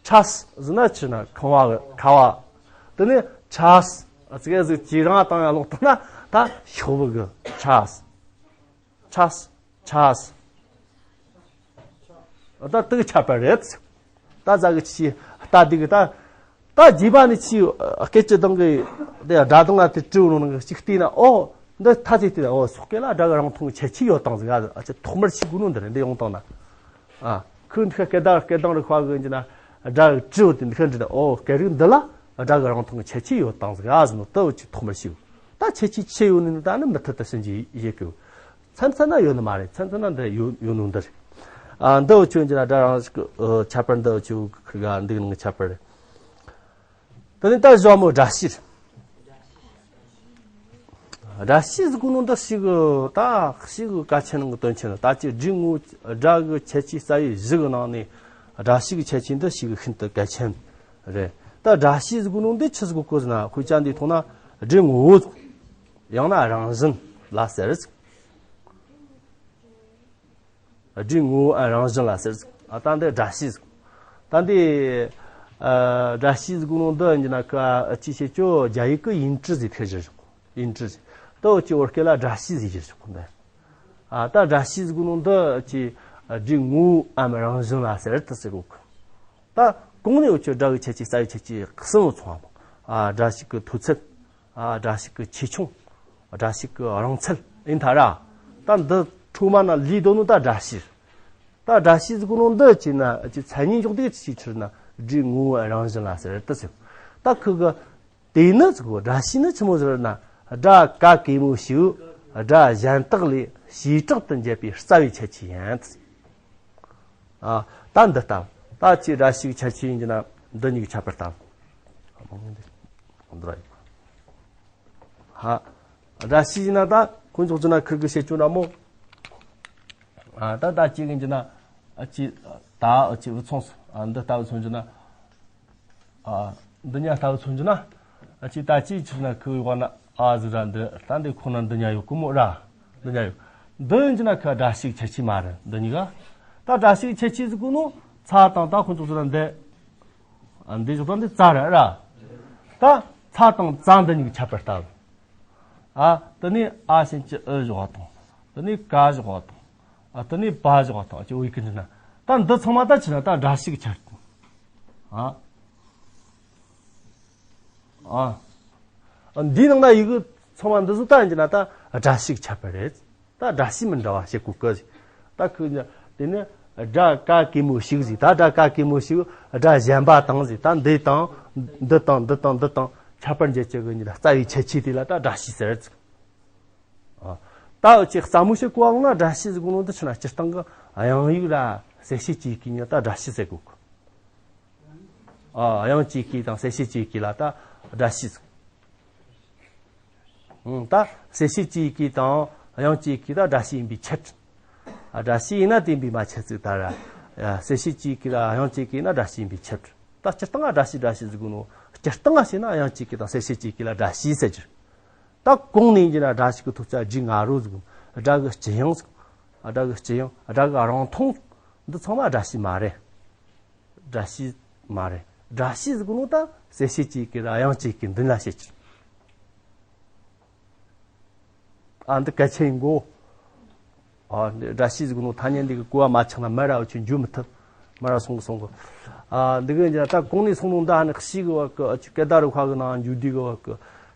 ཁྲ་སི་ཟེར་ན་ཕྱིར་ན་ཁང་བ་གི་ཁ་བ། དེ་ནས་ཁྲ་སི་ཟེར་གི་ཟིག་ཅི་རང་བཏང་ཡ་ལོག་བཏང་ན་ད་ཤོག་བུ་གི་ཁྲ་སི། ཁྲ་སི། ཁྲ་སི། ད་དེ་གི་ཁྱད་པར་རེད། ད་ཟ་གི་ཆི་ལྟ་དེ་གི་ད། ད་རྗེས་མ་ནི་ཆི་སྐད་ཅིག་དང་གི་དེ་སྒྲ་གདངས་ལ་དེ་དྲི་བ་ནང་གི་ཅིག་བལྟས་ན། ཨོ་འདི་ཐ་ཚིག་དེ་ད་ཨོ་སོག་སྐད་ལ་སྒྲ་གི་རང་མཐོང་གི་ཁྱད་ཆོས་ཡོད་དང་ཟིག་ཨ་ཅི་ཐོག་མར་ཤེས་དགོས་ནོ་འདི་རེད། འདི་ཡོང་དང་ན། ཨ་ཁོས་འདི་ཁ་སྐད་གདངས་སྐད་གདངས་རིག་པ་གི་འཇི་ན་སྒྲ་གི་དྲི་བ་དེ་འདི་ཁ་འདྲི་ད། ཨོ་སྐད་རིགས་འདི་ལ་སྒྲ་གི་རང་མཐོང་གི་ཁྱད་ཆོས་ཡོད་དང་ཟིག་ཨ་ཟིག་ནོ་ད་ཨོ་ཅི་ཐོག་མར་ཤེས། ད་ཁྱད་ཆོས་ཆེ་ཡོད་ནི་ད་ནི་མུ་མཐུད་དུ་ཕྱིན་གྱི་ཡེ་གི། མཚམས་མཚམས་ན་ཡོད་ནི་མ་རེད། མཚམས་མཚམས་ན་འདི་ཡོད་ཡོད་ནོ་འདི་རེད། ཨ་འདི་འུ་ཆོ་འཇི་ན་སྒྲ་རང་ཞིག་གི་ཨ་ཁྱད་པར་འདི་འུ་ཆོ་གི་ཁི་ག་འདི་གི་ནང་གི་ཁྱད་པར་རེད། དེ་ནས་ད་གཞོགས་མོ་སྒྲ་བཤུས། སྒྲ་བཤུས་ཟེར་གོ་ནོ་འདི་ཞིག་གི་ད་ཞིག་གི་གལ་ཆེན་ནང་གི་དོན་ཆེན་རེད། ད་ཅི་སྒྲའི་ངོ་བོ་སྒྲ་གི་ཁྱད་ཆོས་རྩ་བའི་བཞི་གི་ནང་ནས་སྒྲ་བཤུས་གི་ཁྱད་ཆོས་འདི་ཞིག་གི་ཤིན་ཏུ་གལ་ཆེན་རེད། ད་སྒྲ་བཤུས་ཟེར་གོ་ནོ་འདི་ཆི་ཟེར་གོ་གི་ཟེར་ན། དཔེ་ཆ་འདིའི་ཐོག་ན་སྒྲའི་ངོ་བོ་ཡང་ན་རང་བཞིན་ལ་ཟེར། སྒྲའི་ངོ་བོའམ་རང་བཞིན་ལ་ཟེར། ཨ་ད་འདི་སྒྲ་བཤུས། ད་འདི་ཨ་སྒྲ་བཤུས་ཟེར་གོ་ནོ་འདི་འཇི་ན་ཁ་ཅི་བྱེད་ཅོ་རྒྱ་ཡིག་གི་ཡིན་ཀྲི་ཟེར་ཐེ་བཞིར་བཞག་ཡིན་ཀྲི་ཟེར། ད་འུ་ཅི་བོད་སྐད་ལ་སྒྲ་བཤུས་ཟེར་བཞིར་བཞག་འདི། ཨ་ད་སྒྲ་བཤུས་ཟེར་གོ་ནོ་འདི་ཅི་སྒྲའི་ངོ་བོའམ་རང་བཞིན་ལ་ཟེར་དུ་ཟེར་གོ་གི། ད་གོང་ནས་འུ་ཅི་སྒྲ་གི་ཁྱད་ཆོས་རྩ་བའི་ཁྱད་ཆོས་གསུམ་བོ་ཚང་བ། ཨ་སྒྲ་ཞིག་གི་མཐོ་ཚད། ཨ་སྒྲ་ཞིག་གི་ཆེ་ཆུང་། སྒྲ་ཞིག་གི་རིང་ཚད་ཡིན་ད་ར། ད་འདི་འཕྲོ་མ་ན་ལས་དོ་ནོ་ད་སྒྲ་བཤུས། ད་སྒྲ་བཤུས་ཟེར་གོ་ནོ་འདི་ཅི་ན་ཅི་མཚན་ཉིད་འཇོག་དུས་ཅི་ཕྱིར་ན་སྒྲའི་ངོ་བོའམ་རང་བཞིན་ལ་ཟེར་དུ་ཟེར། ད་ཁི་གི་དེ་ནི་ཟེར་གོ། སྒྲ་བཤུས་ནི་ཆི་མོ་ཟེར་ན། སྒྲ་ག་གེ་མོ་ཞིག་སྒྲ་གཞན་དག་ལས་བྱེ་བྲག་ཏུ་འབྱེད་པའི་རྩ་བའི་ཁྱད་ཆོས་ཡིན། ཨ་ད་འདི་ལྟ་བུ། ད་ཅི་སྒྲ་བཤུས་ཁྱད་ཆོས་ཡིན་གྱི་ན་འདི་གཉིས་ཀྱི་ཁྱད་པར་ལྟ་བུ། འདི་ར་ཡིན། ཧ། སྒྲ་བཤུས་ཡིན་ན་ད་ཁོ་ཚོ་ཚོ་ན་ཁིར་གི་བཤད་ཅོ་འདྲ་མོ། ཨ་ད་ད་ཅི་གི་འཇི་ན་ཨ་ཅི་ད་ཨ་ཅི་བུ་ཚོང་སོ། ཨ་འདི་ལྟ་བུ་ཚོང་འཇི་ན། ཨ་འདི་ཉ་ལྟ་བུ་ཚོང་འཇི་ན། ཨ་ཅི་ད་ཅི་ཕྱིར་ན་ཁི་ཡོད་ན་ཨ་ཟི་ར་འདི་ད་འདི་ཁོ་ན་འདི་ཉ་ཡོད་གི་མོ་ར། འདི་ཉ་ཡོད། འདི་འཇི་ན་ཁི་སྒྲ་བཤུས་ཁྱད་ཆོས་མ་རེད། འདི་གཉིས་ཀ་ད་སྒྲ་བཤུས་ཁྱད་ཆོས་ཟེར་གོ་ནོ་ཚ་དང་ད་ཁོ་ཚོ་ཚོ་ན་འདི། ཨ་འདི་ཞོགས་དང་འདི་ཙ་རེད་ར། ད་ཚ་དང་ཙ་འདི་གཉིས་ཀྱི་ཁྱད་པར་ལྟ་བུ། ཨ་དེ་ནས་ཨ་ཞེས་ཀྱི་ཨི་བཞག་དང་། དེ་ནས་ཀ་བཞག་དང་། ཨ་དེ་ནས་པ་བཞག་དང་། ཅི་འོ་ཡི་ཀི་འདི་ན། ད་འདི་ཚང་མ་ད་ཕྱིར་ན་ད་སྒྲ་བཤུས་ཁྱད་པར། ཨ་ཨ་འདིའི་ནང་ན་ཡི་གེ་ཚང་མ་འདི་ཚོ་ད་ཡིན་གྱི་ན་ད་སྒྲ་བཤུས་ཁྱད་པར་རེད། ད་སྒྲ་བཤུས་མི་འདྲ་བ་བཤད་གོ་གི། ད་ཁོས་ནི་དེ་ནི་སྒྲ་ག་གེ་མོ་ཞིག་ཟིག་ད་སྒྲ་ག་གེ་མོ་ཞིག་སྒྲ་གཞན་པ་དང་ཟིག་ད་འདི་དང་འདི་དང་འདི་དང་འདི་དང་ཁྱད་པར་འབྱེད་བྱེད་གི་ཉིད་རྩ་བའི་ཁྱད་ཆོས་དེ་ལ་ད་སྒྲ་བཤུས་ཟེར་ཟིག་ཨ་ད་ཅིག་སླ་མོ་བཤད་གོ་བ་ལ་སྒྲ་བཤུས་ཟེར་གོ་ནོ་འདི་ཕྱིར་ན་སྤྱིར་བཏང་གི་དབྱངས་ཡིག་ར་གསལ་བྱེད་ཀྱི་ཡི་གེ་ཉིད་ད་སྒྲ་བཤུས་ཟེར་གོ་གི། ཨ་དབྱངས་ཀྱི་ཡི་གེ་དང་གསལ་བྱེད་ཀྱི་ཡི་གེ་ལ་ད་སྒྲ་བཤུས་ཟེར། ཨང་ད་གསལ་བྱེད་ཀྱི་ཡི་གེ་དང་དབྱངས་ཀྱི་ཡི་གེ་ད་སྒྲ་བཤུས་ཡིན་པའི་ཕྱིར། ཨ་སྒྲ་བཤུས་ཡིན་ན་དེ་ཡིན་པའི་མ་ཁྱད་ཚིག་ད་ར། ཨ་གསལ་བྱེད་ཀྱི་ཡི་གེ་ལ་དབྱངས་ཀྱི་ཡི་གེ་ན་སྒྲ་བཤུས་ཡིན་པའི་ཕྱིར། ད་སྤྱིར་བཏང་ང་སྒྲ་བཤུས་སྒྲ་བཤུས་ཟེར་གོ་ནོ། སྤྱིར་བཏང་ང་བཤད་ན་དབྱངས་ཀྱི་ཡི་གེ་དང་གསལ་བྱེད་ཀྱི་ཡི་གེ་ལ་སྒྲ་བཤུས་ཟེར་གྱི། ད་གོང་ནས་ཡིན་གྱི་ན་སྒྲ་ཞིག་གི་ཐོབ་བྱ་སྒྲའི་ང་རོ་ཟེར་གོ། སྒྲ་གི་སྤྱི་དབྱིངས་ཟེར་གོ། སྒྲ་གི་སྤྱི་དབྱིངས་སྒྲ་གི་རང་མཐོང་། འདི་ཚང་མ་སྒྲ་བཤུས་མ་རེད། སྒྲ་བཤུས་མ་རེད། སྒྲ་བཤུས་ཟེར་གོ་ནོ་ད་གསལ་བྱེད་ཀྱི་ཡི་གེ་ར་དབྱངས་ཀྱི་ཡི་གེ་འདི་ལ་བཤད་ཀྱི། ཨ་འདི་གལ་ཆེན་ཡིན་གོ། ཨ་འདི་སྒྲ་བཤུས་ཟེར་གོ་ནོ་ཐ་སྙད་འདི་གི་གོ་བ་མ་ཆགས་ན་མ་ར་འུ་ཆོ་འཇུ་མི་ཐུབ། མ་ར་སོང་གི་སོང་གི། ཨ་འདི་གི་ད་གོང་ནས་སོང་ནོ་ད་ནི་ཤི་གི་བ་གི་ཨ་ཆུ་སྐད་བརྡ་རུ་ཁ་གི་ནང་འཇུ་དུས་གི་བ་གི།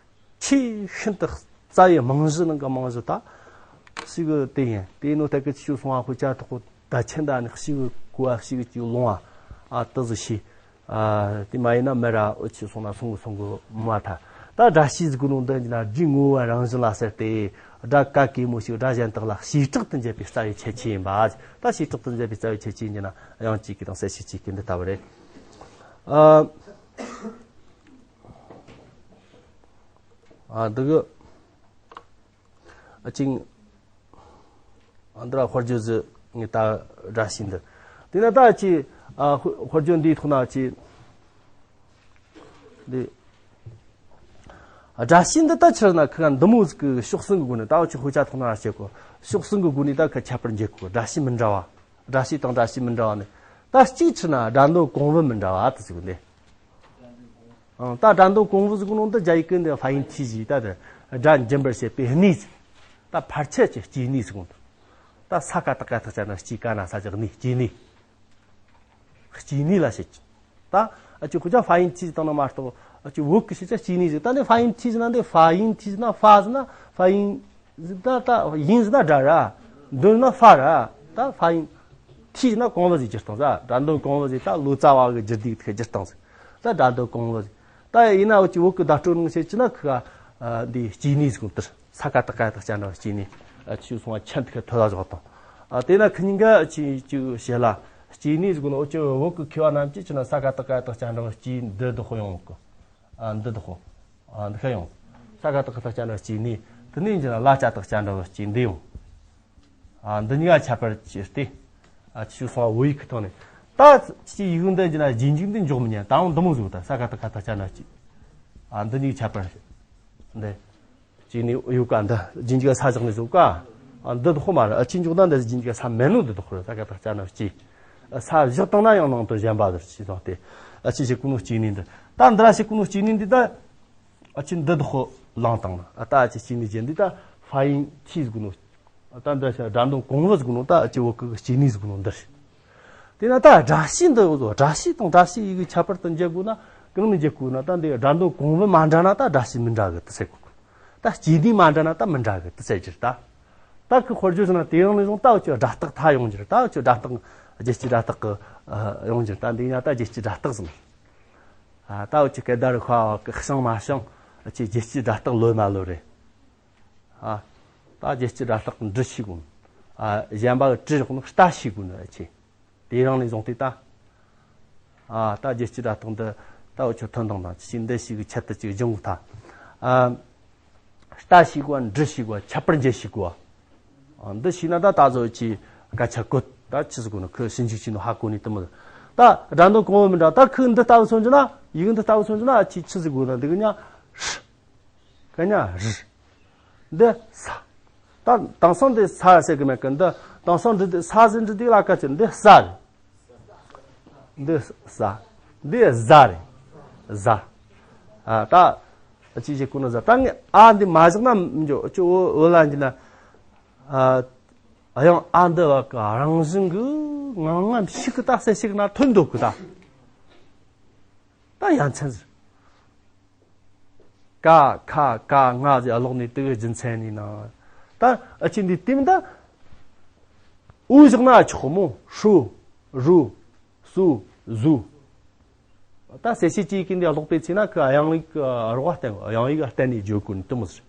ཆེས་ཤིན་ཏུ་རྩ་བའི་རྨང་གཞི་ནང་གི་རྨང་གཞི་ད་ཞིག་གི་དེ་ཡིན། དེ་ནོ་ད་གི་ཆུ་སོང་བ་ཁོ་ཅག་ཐོག་གོ་ད་ཆེན་ད་ནི་ཞིག་གི་གོ་བ་ཞིག་གི་ལོང་བ་ཨ་ཏི་ཟི་ཤི། ཨ་དེ་མ་ཡིན་ན་མི་ར་འུ་ཆུ་སོང་ན་སོང་གི་སོང་གི་མ་ཐ། ད་སྒྲ་བཤུས་ཟེར་གོ་ནོ་འདི་ན་སྒྲའི་ངོ་བོ་རང་བཞིན་ལ་ཟེར་ཏེ། སྒྲ་ག་གེ་མོ་ཞིག་སྒྲ་གཞན་དག་ལ་བྱེ་བྲག་ཏུ་འབྱེད་པའི་རྩ་བའི་ཁྱད་ཆོས་ཡིན་པ། ད་བྱེ་བྲག་ཏུ་འབྱེད་པའི་རྩ་བའི་ཁྱད་ཆོས་ཡིན་ན་དབྱངས་ཀྱི་ཡི་གེ་དང་གསལ་བྱེད་ཀྱི་ཡི་གེ་འདི་ལྟ་བུ་རེད། ཨ། ཨ་འདི་གི་ཨ་ཅིང་ཨ་འདི་ར་དཔེར་བརྗོད་ཟི་ངས་ད་སྒྲ་བཤུས་འདི། དེ་ན་ད་ཅི་ཨ་དཔེར་བརྗོད་འདིའི་ཐོག་ན་ཅི་འདི་སྒྲ་བཤུས་འདི་ད་ཕྱིར་ན་ཁི་ག་འདི་མོ་ཟིག་གི་ཕྱོགས་གསུམ་གི་སྒོ་ནས་ད་འུ་ཅི་དཔེ་ཆ་ཐོག་ན་ར་བཤད་གོ། ཕྱོགས་གསུམ་གི་སྒོ་ནས་ད་ཁ་ཁྱད་པར་འབྱེད་གོ། སྒྲ་བཤུས་མི་འདྲ་བ། སྒྲ་བཤུས་དང་སྒྲ་བཤུས་མི་འདྲ་བ་ནི། ད་གཅིག་ཕྱིར་ན་སྒྲ་འདོན་གོང་བུ་མི་འདྲ་བ་དེ་ཟིག་འདི། ཨང་ད་སྒྲ་འདོན་གོང་བུ་ཟེར་གོ་ནོ་འདི་རྒྱ་ཡིག་གི་འདི་ཧྥ་ཡིན་ཐི་ཟེར། ད་དེ་སྒྲ་འབྱིན་པར་བྱེད་པའི་གནས་ཟེར། ད་ཕལ་ཆེར་གྱི་སྐྱེ་གནས་ཟེར་གོ་ནོ། ད་ས་ཀ་ཏ་ཀ་ཐག་ཆ་ན་སྐྱེ་ཀ་ན་ས་ཀྱི་གནས་སྐྱེ་གནས། སྐྱེ་གནས་ལ་བཤད་ཀྱི། ད་ཨ་ཅི་ཁོ་ཅག་ཧྥ་ཡིན་ཐི་བཏང་ན་མ་གཏོགས་ཨ་ཅི་བོད་ཀྱི་བཤད་ཀྱང་སྐྱེ་གནས་ཟིག་ད་ནི་ཧྥ་ཡིན་ཐི་ཟེར་ན་འདི་ཧྥ་ཡིན་ཐི་ཟེར་ན་ཧྥ་ཟེར་ན་ཧྥ་ཡིན་ཟིག་ད་ད་ཡིན་ཟེར་ན་སྒྲ་ར། འདོན་ན་ཧྥ་ར། ད་ཧྥ་ཡིན་ཐི་ཟེར་ན་གོང་བུ་ཟིག་སྒྱུར་སྟངས་ཟིག་སྒྲ་འདོན་གོང་བུ་ཟིག་ད་ལོ་ཙཱ་བ་གི་སྒྱུར་སྡེ་གི་སྒྱུར་སྟངས་ཟིག་ད་སྒྲ་འདོན་གོང་བུ་ཟིག་ད་ཡིན་ན་འུ་ཅི་བོད་ཀྱི་བརྡ་སྤྲོད་ནང་བཤད་ཀྱི་ན་ཁི་ག་འདི་སྐྱེ་གནས་ཟིག་དེར། ས་ཀ་བཏགས་སྐ་ཡ་བཏགས་སྐྱ་འདྲ་བ་སྐྱེ་གནས། ཨ་ཆུ་སོང་བ་ཆན་ཐིག་ཐོད་ལ་བཞག་དང་། ཨ་དེ་ན་ཁི་གཉིས་ཀ་ཅིག་ཅིག་བཤད་ལ་སྐྱེ་གནས་ཟེར་གོ་ནོ། འུ་ཅི་བོད་ཀྱི་མཁས་པ་རྣམས་ཀྱིས་ཅི་ན་ས་ཀ་བཏགས་སྐ་ཡ་བཏགས་སྐྱ་འདྲ་བ་སྐྱེ་འདི་བདག་པོ་ཡོང་གི། ཨ་འདི་བདག་པོ། ཨ་འདི་ཁ་ཡོང་། ས་ཀ་བཏགས་སྐ་བཏགས་སྐྱ་འདྲ་བ་སྐྱེ་གནས། དེ་ནས་ཅི་ན་ལ་ལྕ་བཏགས་ལྕ་འདྲ་བ་སྐྱེ་འདི་ཡོང་། ཨ་འདི་གཉིས་ཀ་ཁྱད་པར་ཅི་སྟེ། ཨ་ཆུ་སོང་བ་བོད་ཡིག་ཁི་ཐོག་ནས། ད་ཅི་ཡིག་འདི་ཅི་ན་རྗེས་འཇུག་འདི་འཇོག་མི་ཉན་ད་འོང་འདི་མོ་ཟིག་ད་ས་ཀ་བཏགས་སྐ་བཏགས་སྐྱ་འདྲ་བ་སྐྱེ། ཨ་འདི་གཉིས་ཁྱད་པར་འདི། ཅིག་ནི་ཡོད་ཀ་འདི་རྗེས་འཇུག་ས་བཞག་ནས་བཟོ་ཀ་ཨ་འདི་དོ་མ་རེད། ཨ་ཆེན་འཇོག་ན་འདི་རྗེས་འཇུག་ས་མེད་ནོ་འདི་དོ་ཁོ་རེད། ས་ཀ་བཏགས་སྐྱ་འདྲ་བ་སྐྱེ། ས་བཞག་བཏང་ན་ཡང་ནང་དོན་གཞན་པ་ཟེར་ཅི་དང་སྟེ། ཨ་ཆེ་ཞིག་གོ་ནོ་སྐྱེ་གནས་འདི་ད་འདི་ར་ཞིག་གོ་ནོ་སྐྱེ་གནས་འདི་ད། ཨ་ཆེ་འདི་དོ་ལངས་བཏང་ན་ཨ་ད་ཨ་ཆེ་སྐྱེ་གནས་ཅན་འདི་ད་ཧྥ་ཡིན་ཐི་ཟེར་གོ་ནོ། ད་འདི་སྒྲ་འདོན་གོང་བུ་ཟེར་གོ་ནོ་ད་ཨ་ཆེ་བོད་ཀྱི་སྐྱེ་གནས་ཟེར་གོ་ནོ་འདི་རེད། དེས་ན་ད་སྒྲ་བྱས་འདི་འོ་ཟོ་སྒྲ་བྱས་དང་བཀྲ་ཤིས་ཡི་གེ་ཁྱད་པར་དུ་འབྱེད་དགོས་ན་གང་ནས་འབྱེད་དགོས་ན། ད་འདི་སྒྲ་འདོན་གོང་བུ་མ་འདྲ་ན་ད་སྒྲ་བྱས་མི་འདྲ་གི་དུ་ཟེར་དགོས། ད་སྐྱེ་གནས་མ་འདྲ་ན་ད་མི་འདྲ་གི་དུ་ཟེར་རྒྱུ་རེད། ད་ད་ཁི་དཔེར་བརྗོད་ཟེར་ན་དེ་རིང་ནས་བཟུང་ད་འུ་ཅོ་སྒྲ་རྟགས་མཐའ་ཡོང་རྒྱུ་རེད། ད་འུ་ཅོ་སྒྲ་རྟགས་རྒྱལ་སྤྱིའི་སྒྲ་རྟགས་གི་ཡོང་རྒྱུ་རེད། ད་འདི་ཡིན་ན་ད་རྒྱལ་སྤྱིའི་སྒྲ་རྟགས་ཟེར། ད་འུ་ཅོ་སྐད་བརྡ་རིག་པ་བ་གི་བྱང་མ་བྱང་ཅིག་རྒྱལ་སྤྱིའི་སྒྲ་རྟགས་ལོས་མ་ལོས་རེད། ཨ། ད་རྒྱལ་སྤྱིའི་སྒྲ་རྟགས་འབྲི་ཤེས་དགོས། ཨ། གཞན་པ་གི་བྲི་ཞོག་ནི་ལྟ་ཤེས་དགོས་ནི་ཨ་ཆེ། དེ་རིང་ནས་བཟུང་སྟེ་ད། ཨ། ད་རྒྱལ་སྤྱིའི་སྒྲ་རྟགས་འདི་ད་འུ་ཆོ་ཐོན་དང་དང་ཅི་ཞིག་འདི་ཞིག་གི་ཆེད་དུ་ཅིག་སྦྱོང་དགོས་ད། ཨ། ལྟ་ཤེས་དགོས། འབྲི་ཤེས་དགོས། ཁྱད་པར་འབྱེད་ཤེས་དགོས། ཨ། འདི་ཤེས་ན་ད་ད་གཟོད་ཅིག་སྐད་ཆ་བཀོད་ད་ཅི་ཟིག་དགོས་ནི་ཁོས་ཞིབ་འཇུག་བྱས་ནོ་ཧ་གོ་ནི་དེ་མོ། ད་སྒྲ་འདོན་གོང་བུ་མི་འདྲ་ད་ཁོས་འདི་ལྟ་བུ་མཚོན་རྒྱུ་ན་ཡིག་འདི་ལྟ་བུ་མཚོན་རྒྱུ་ན་ཨ་ཆེ་ཆི་ཟིག་དགོས་ན་འདི་གི་ཉ། ཧྲི། ག་ཉ་རི། འདི་ས། ད་དེང་སང་འདི་ས་ཟེར་གི་མེད་གི། འདི་དེང་སང་འབྲི་འདི་ས་ཟེར་འབྲི་འདི་ལ་ཀ་ཅི། འདི་ས་རེད། འདི་ས། འདི་ཟ་རེད། ཟ། ཨ། ད་ཨ་ཅི་ཞིག་གོ་ན་ཟ། ད་ངས་ཨ་འདི་མ་བཞག་ན་མི་འཇོག་ཅི་འོ་འོ་ལ་འཇི་ན། ཨ། ཡང་ཨ་འདི་བ་གི་རང་བཞིན་གི་ངང་ངམ་ཞིག་གི་ད་གསལ་ཞིག་ན་ཐོན་འདུག་གི་ད། ད་ཡ་མཚན་ཟེར། ཀ་ཁ་ག་ང་ཟེར་ཀློག་ནས་དེ་གི་རྒྱུ་མཚན་ནི་ན། ད་ཨ་ཅི་འདི་དེ་མི་ད། འུ་བཞག་ན་ཆོག་མོ། ཧྲུ། རུ། སུ། ཟུ། ད་གསལ་བྱེད་ཀྱི་ཡི་གེ་འདི་ཀློག་པའི་ཚེ་ན་ཁི་དབྱངས་ཡིག་རོགས་བསྟན། དབྱངས་ཡིག་བསྟན་ནས་བརྗོད་དགོས་ནི་དེ་མོ་ཟེར།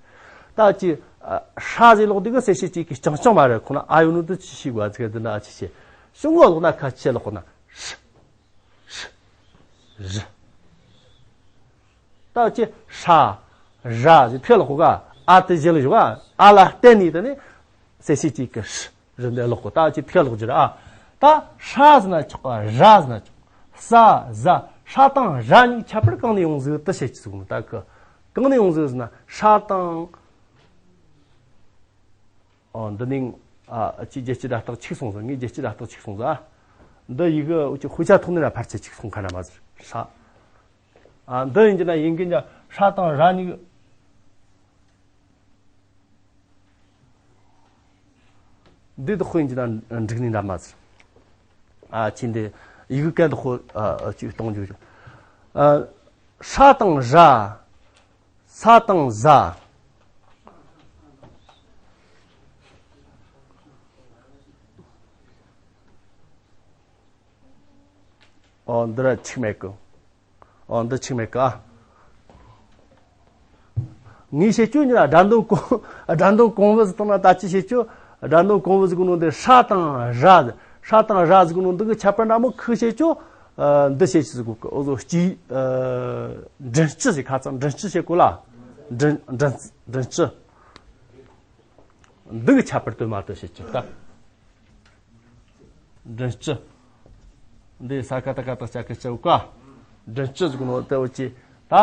ད་ཅི་ཧྲ་ཟེར་ཀློག་དུས་ཀི་གསལ་བྱེད་ཀྱི་ཡི་གེ་རྐྱང་རྐྱང་མ་རེད། ཁོ་ན་ཨ་ཡོད་ནོ་དེ་ཅི་ཤེས་དགོས་ཟེར་གི། འདི་ན་ཨ་ཅི་ཤེས། ཤོག་ངོ་ཀློག་ན་ཁ་ཆེ་ཀློག་ན་ཧྲ། ཧྲ། རི། ད་ཅི་ཧྲ། ར་ཟེར་ཐེ་ལ་ཁོ་ག་ཨ་དེ་གཞན་ལ་ཞོག་ག་ཨ་ལ་བརྟེན་ནས་དེ་ནི་གསལ་བྱེད་ཀྱི་གི་ཧྲ་རི་འདི་ཀློག་གོ་ད་ཅི་ཐེ་ལ་ཁོ་གི་ར་ཨ། ད་ཧྲ་ཟེར་ན་ཆོག་ག་ར་ཟེར་ན་ཆོག་ས་ཟ་ཧྲ་དང་ར་གཉིས་ཁྱད་པར་གང་ནས་ཡོང་ཟིག་དེ་བཤད་ཀྱི་ཟིག་མོ། ད་གི་གང་ནས་ཡོང་ཟིག་ཟེར་ན་ཧྲ་དང་། ཨོ་འདི་ནི་ཨ་ཅི་རྒྱལ་སྤྱི་སྒྲ་རྟགས་ཆིག་སོང་ཟིག་ངས་རྒྱལ་སྤྱི་སྒྲ་རྟགས་ཆིག་སོང་ཟིག་ཨ། འདི་ཡི་གེ་འུ་ཅི་དཔེ་ཆ་ཐོག་ནས་ར་ཕལ་ཆེར་ཆིག་སོང་ཁ་ན་མ་ཟེར་ཧྲ། ཨ་འདི་ཡིན་གྱི་ན་ཡིན་གྱི་ན་ཧྲ་དང་ར་གཉིས། འདི་དག་དཔེ་ཡིན་གྱི་ན་འགྲིག་ནི་འདྲ་མ་ཟེར། ཨ་ཅི་འདི་ཡི་གེ་གན་དག་དཔེ་ཨ་ཅིག་གཏོང་རྒྱུ། ཨ་ཧྲ་དང་ར། ས་དང་ཟ། ཨོ་འདི་ར་ཆིག་མེད་གི། ཨོ་འདི་ཆིག་མེད་གི་ཨ། ངས་བཤད་རྒྱུ་འདི་ལ་སྒྲ་འདོན་གོང་སྒྲ་འདོན་གོང་བུ་ཟིག་བཏང་ན་ད་ཅི་བཤད་རྒྱུ། སྒྲ་འདོན་གོང་བུ་ཟིག་གི་ནང་འདི་ཧྲ་དང་ར་ཟིག་ཧྲ་དང་ར་ཟིག་གི་ནང་འདི་གི་ཁྱད་པར་འདྲ་མོ་ཁི་བཤད་རྒྱུ། ཨ་འདི་བཤད་རྒྱུ་ཟིག་གོ་གི་ཨོ་ཟོ་སྐྱིད། ཨ་མགྲིན་སྐྱི་ཟིག་ཁ་ཚང་མགྲིན་སྐྱི་བཤད་གོ་ལ། མགྲིན་མགྲིན་མགྲིན་སྐྱི། འདི་གི་ཁྱད་པར་དོན་མ་དོ་བཤད་ཀྱི་ད། མགྲིན་སྐྱི། འདི་ས་ཀ་བཏགས་སྐ་བཏགས་སྐྱ་གི་སྐྱ་བོ་ཀ་མགྲིན་སྐྱི་ཟིག་ནོ་དེ་འུ་ཅི། ད་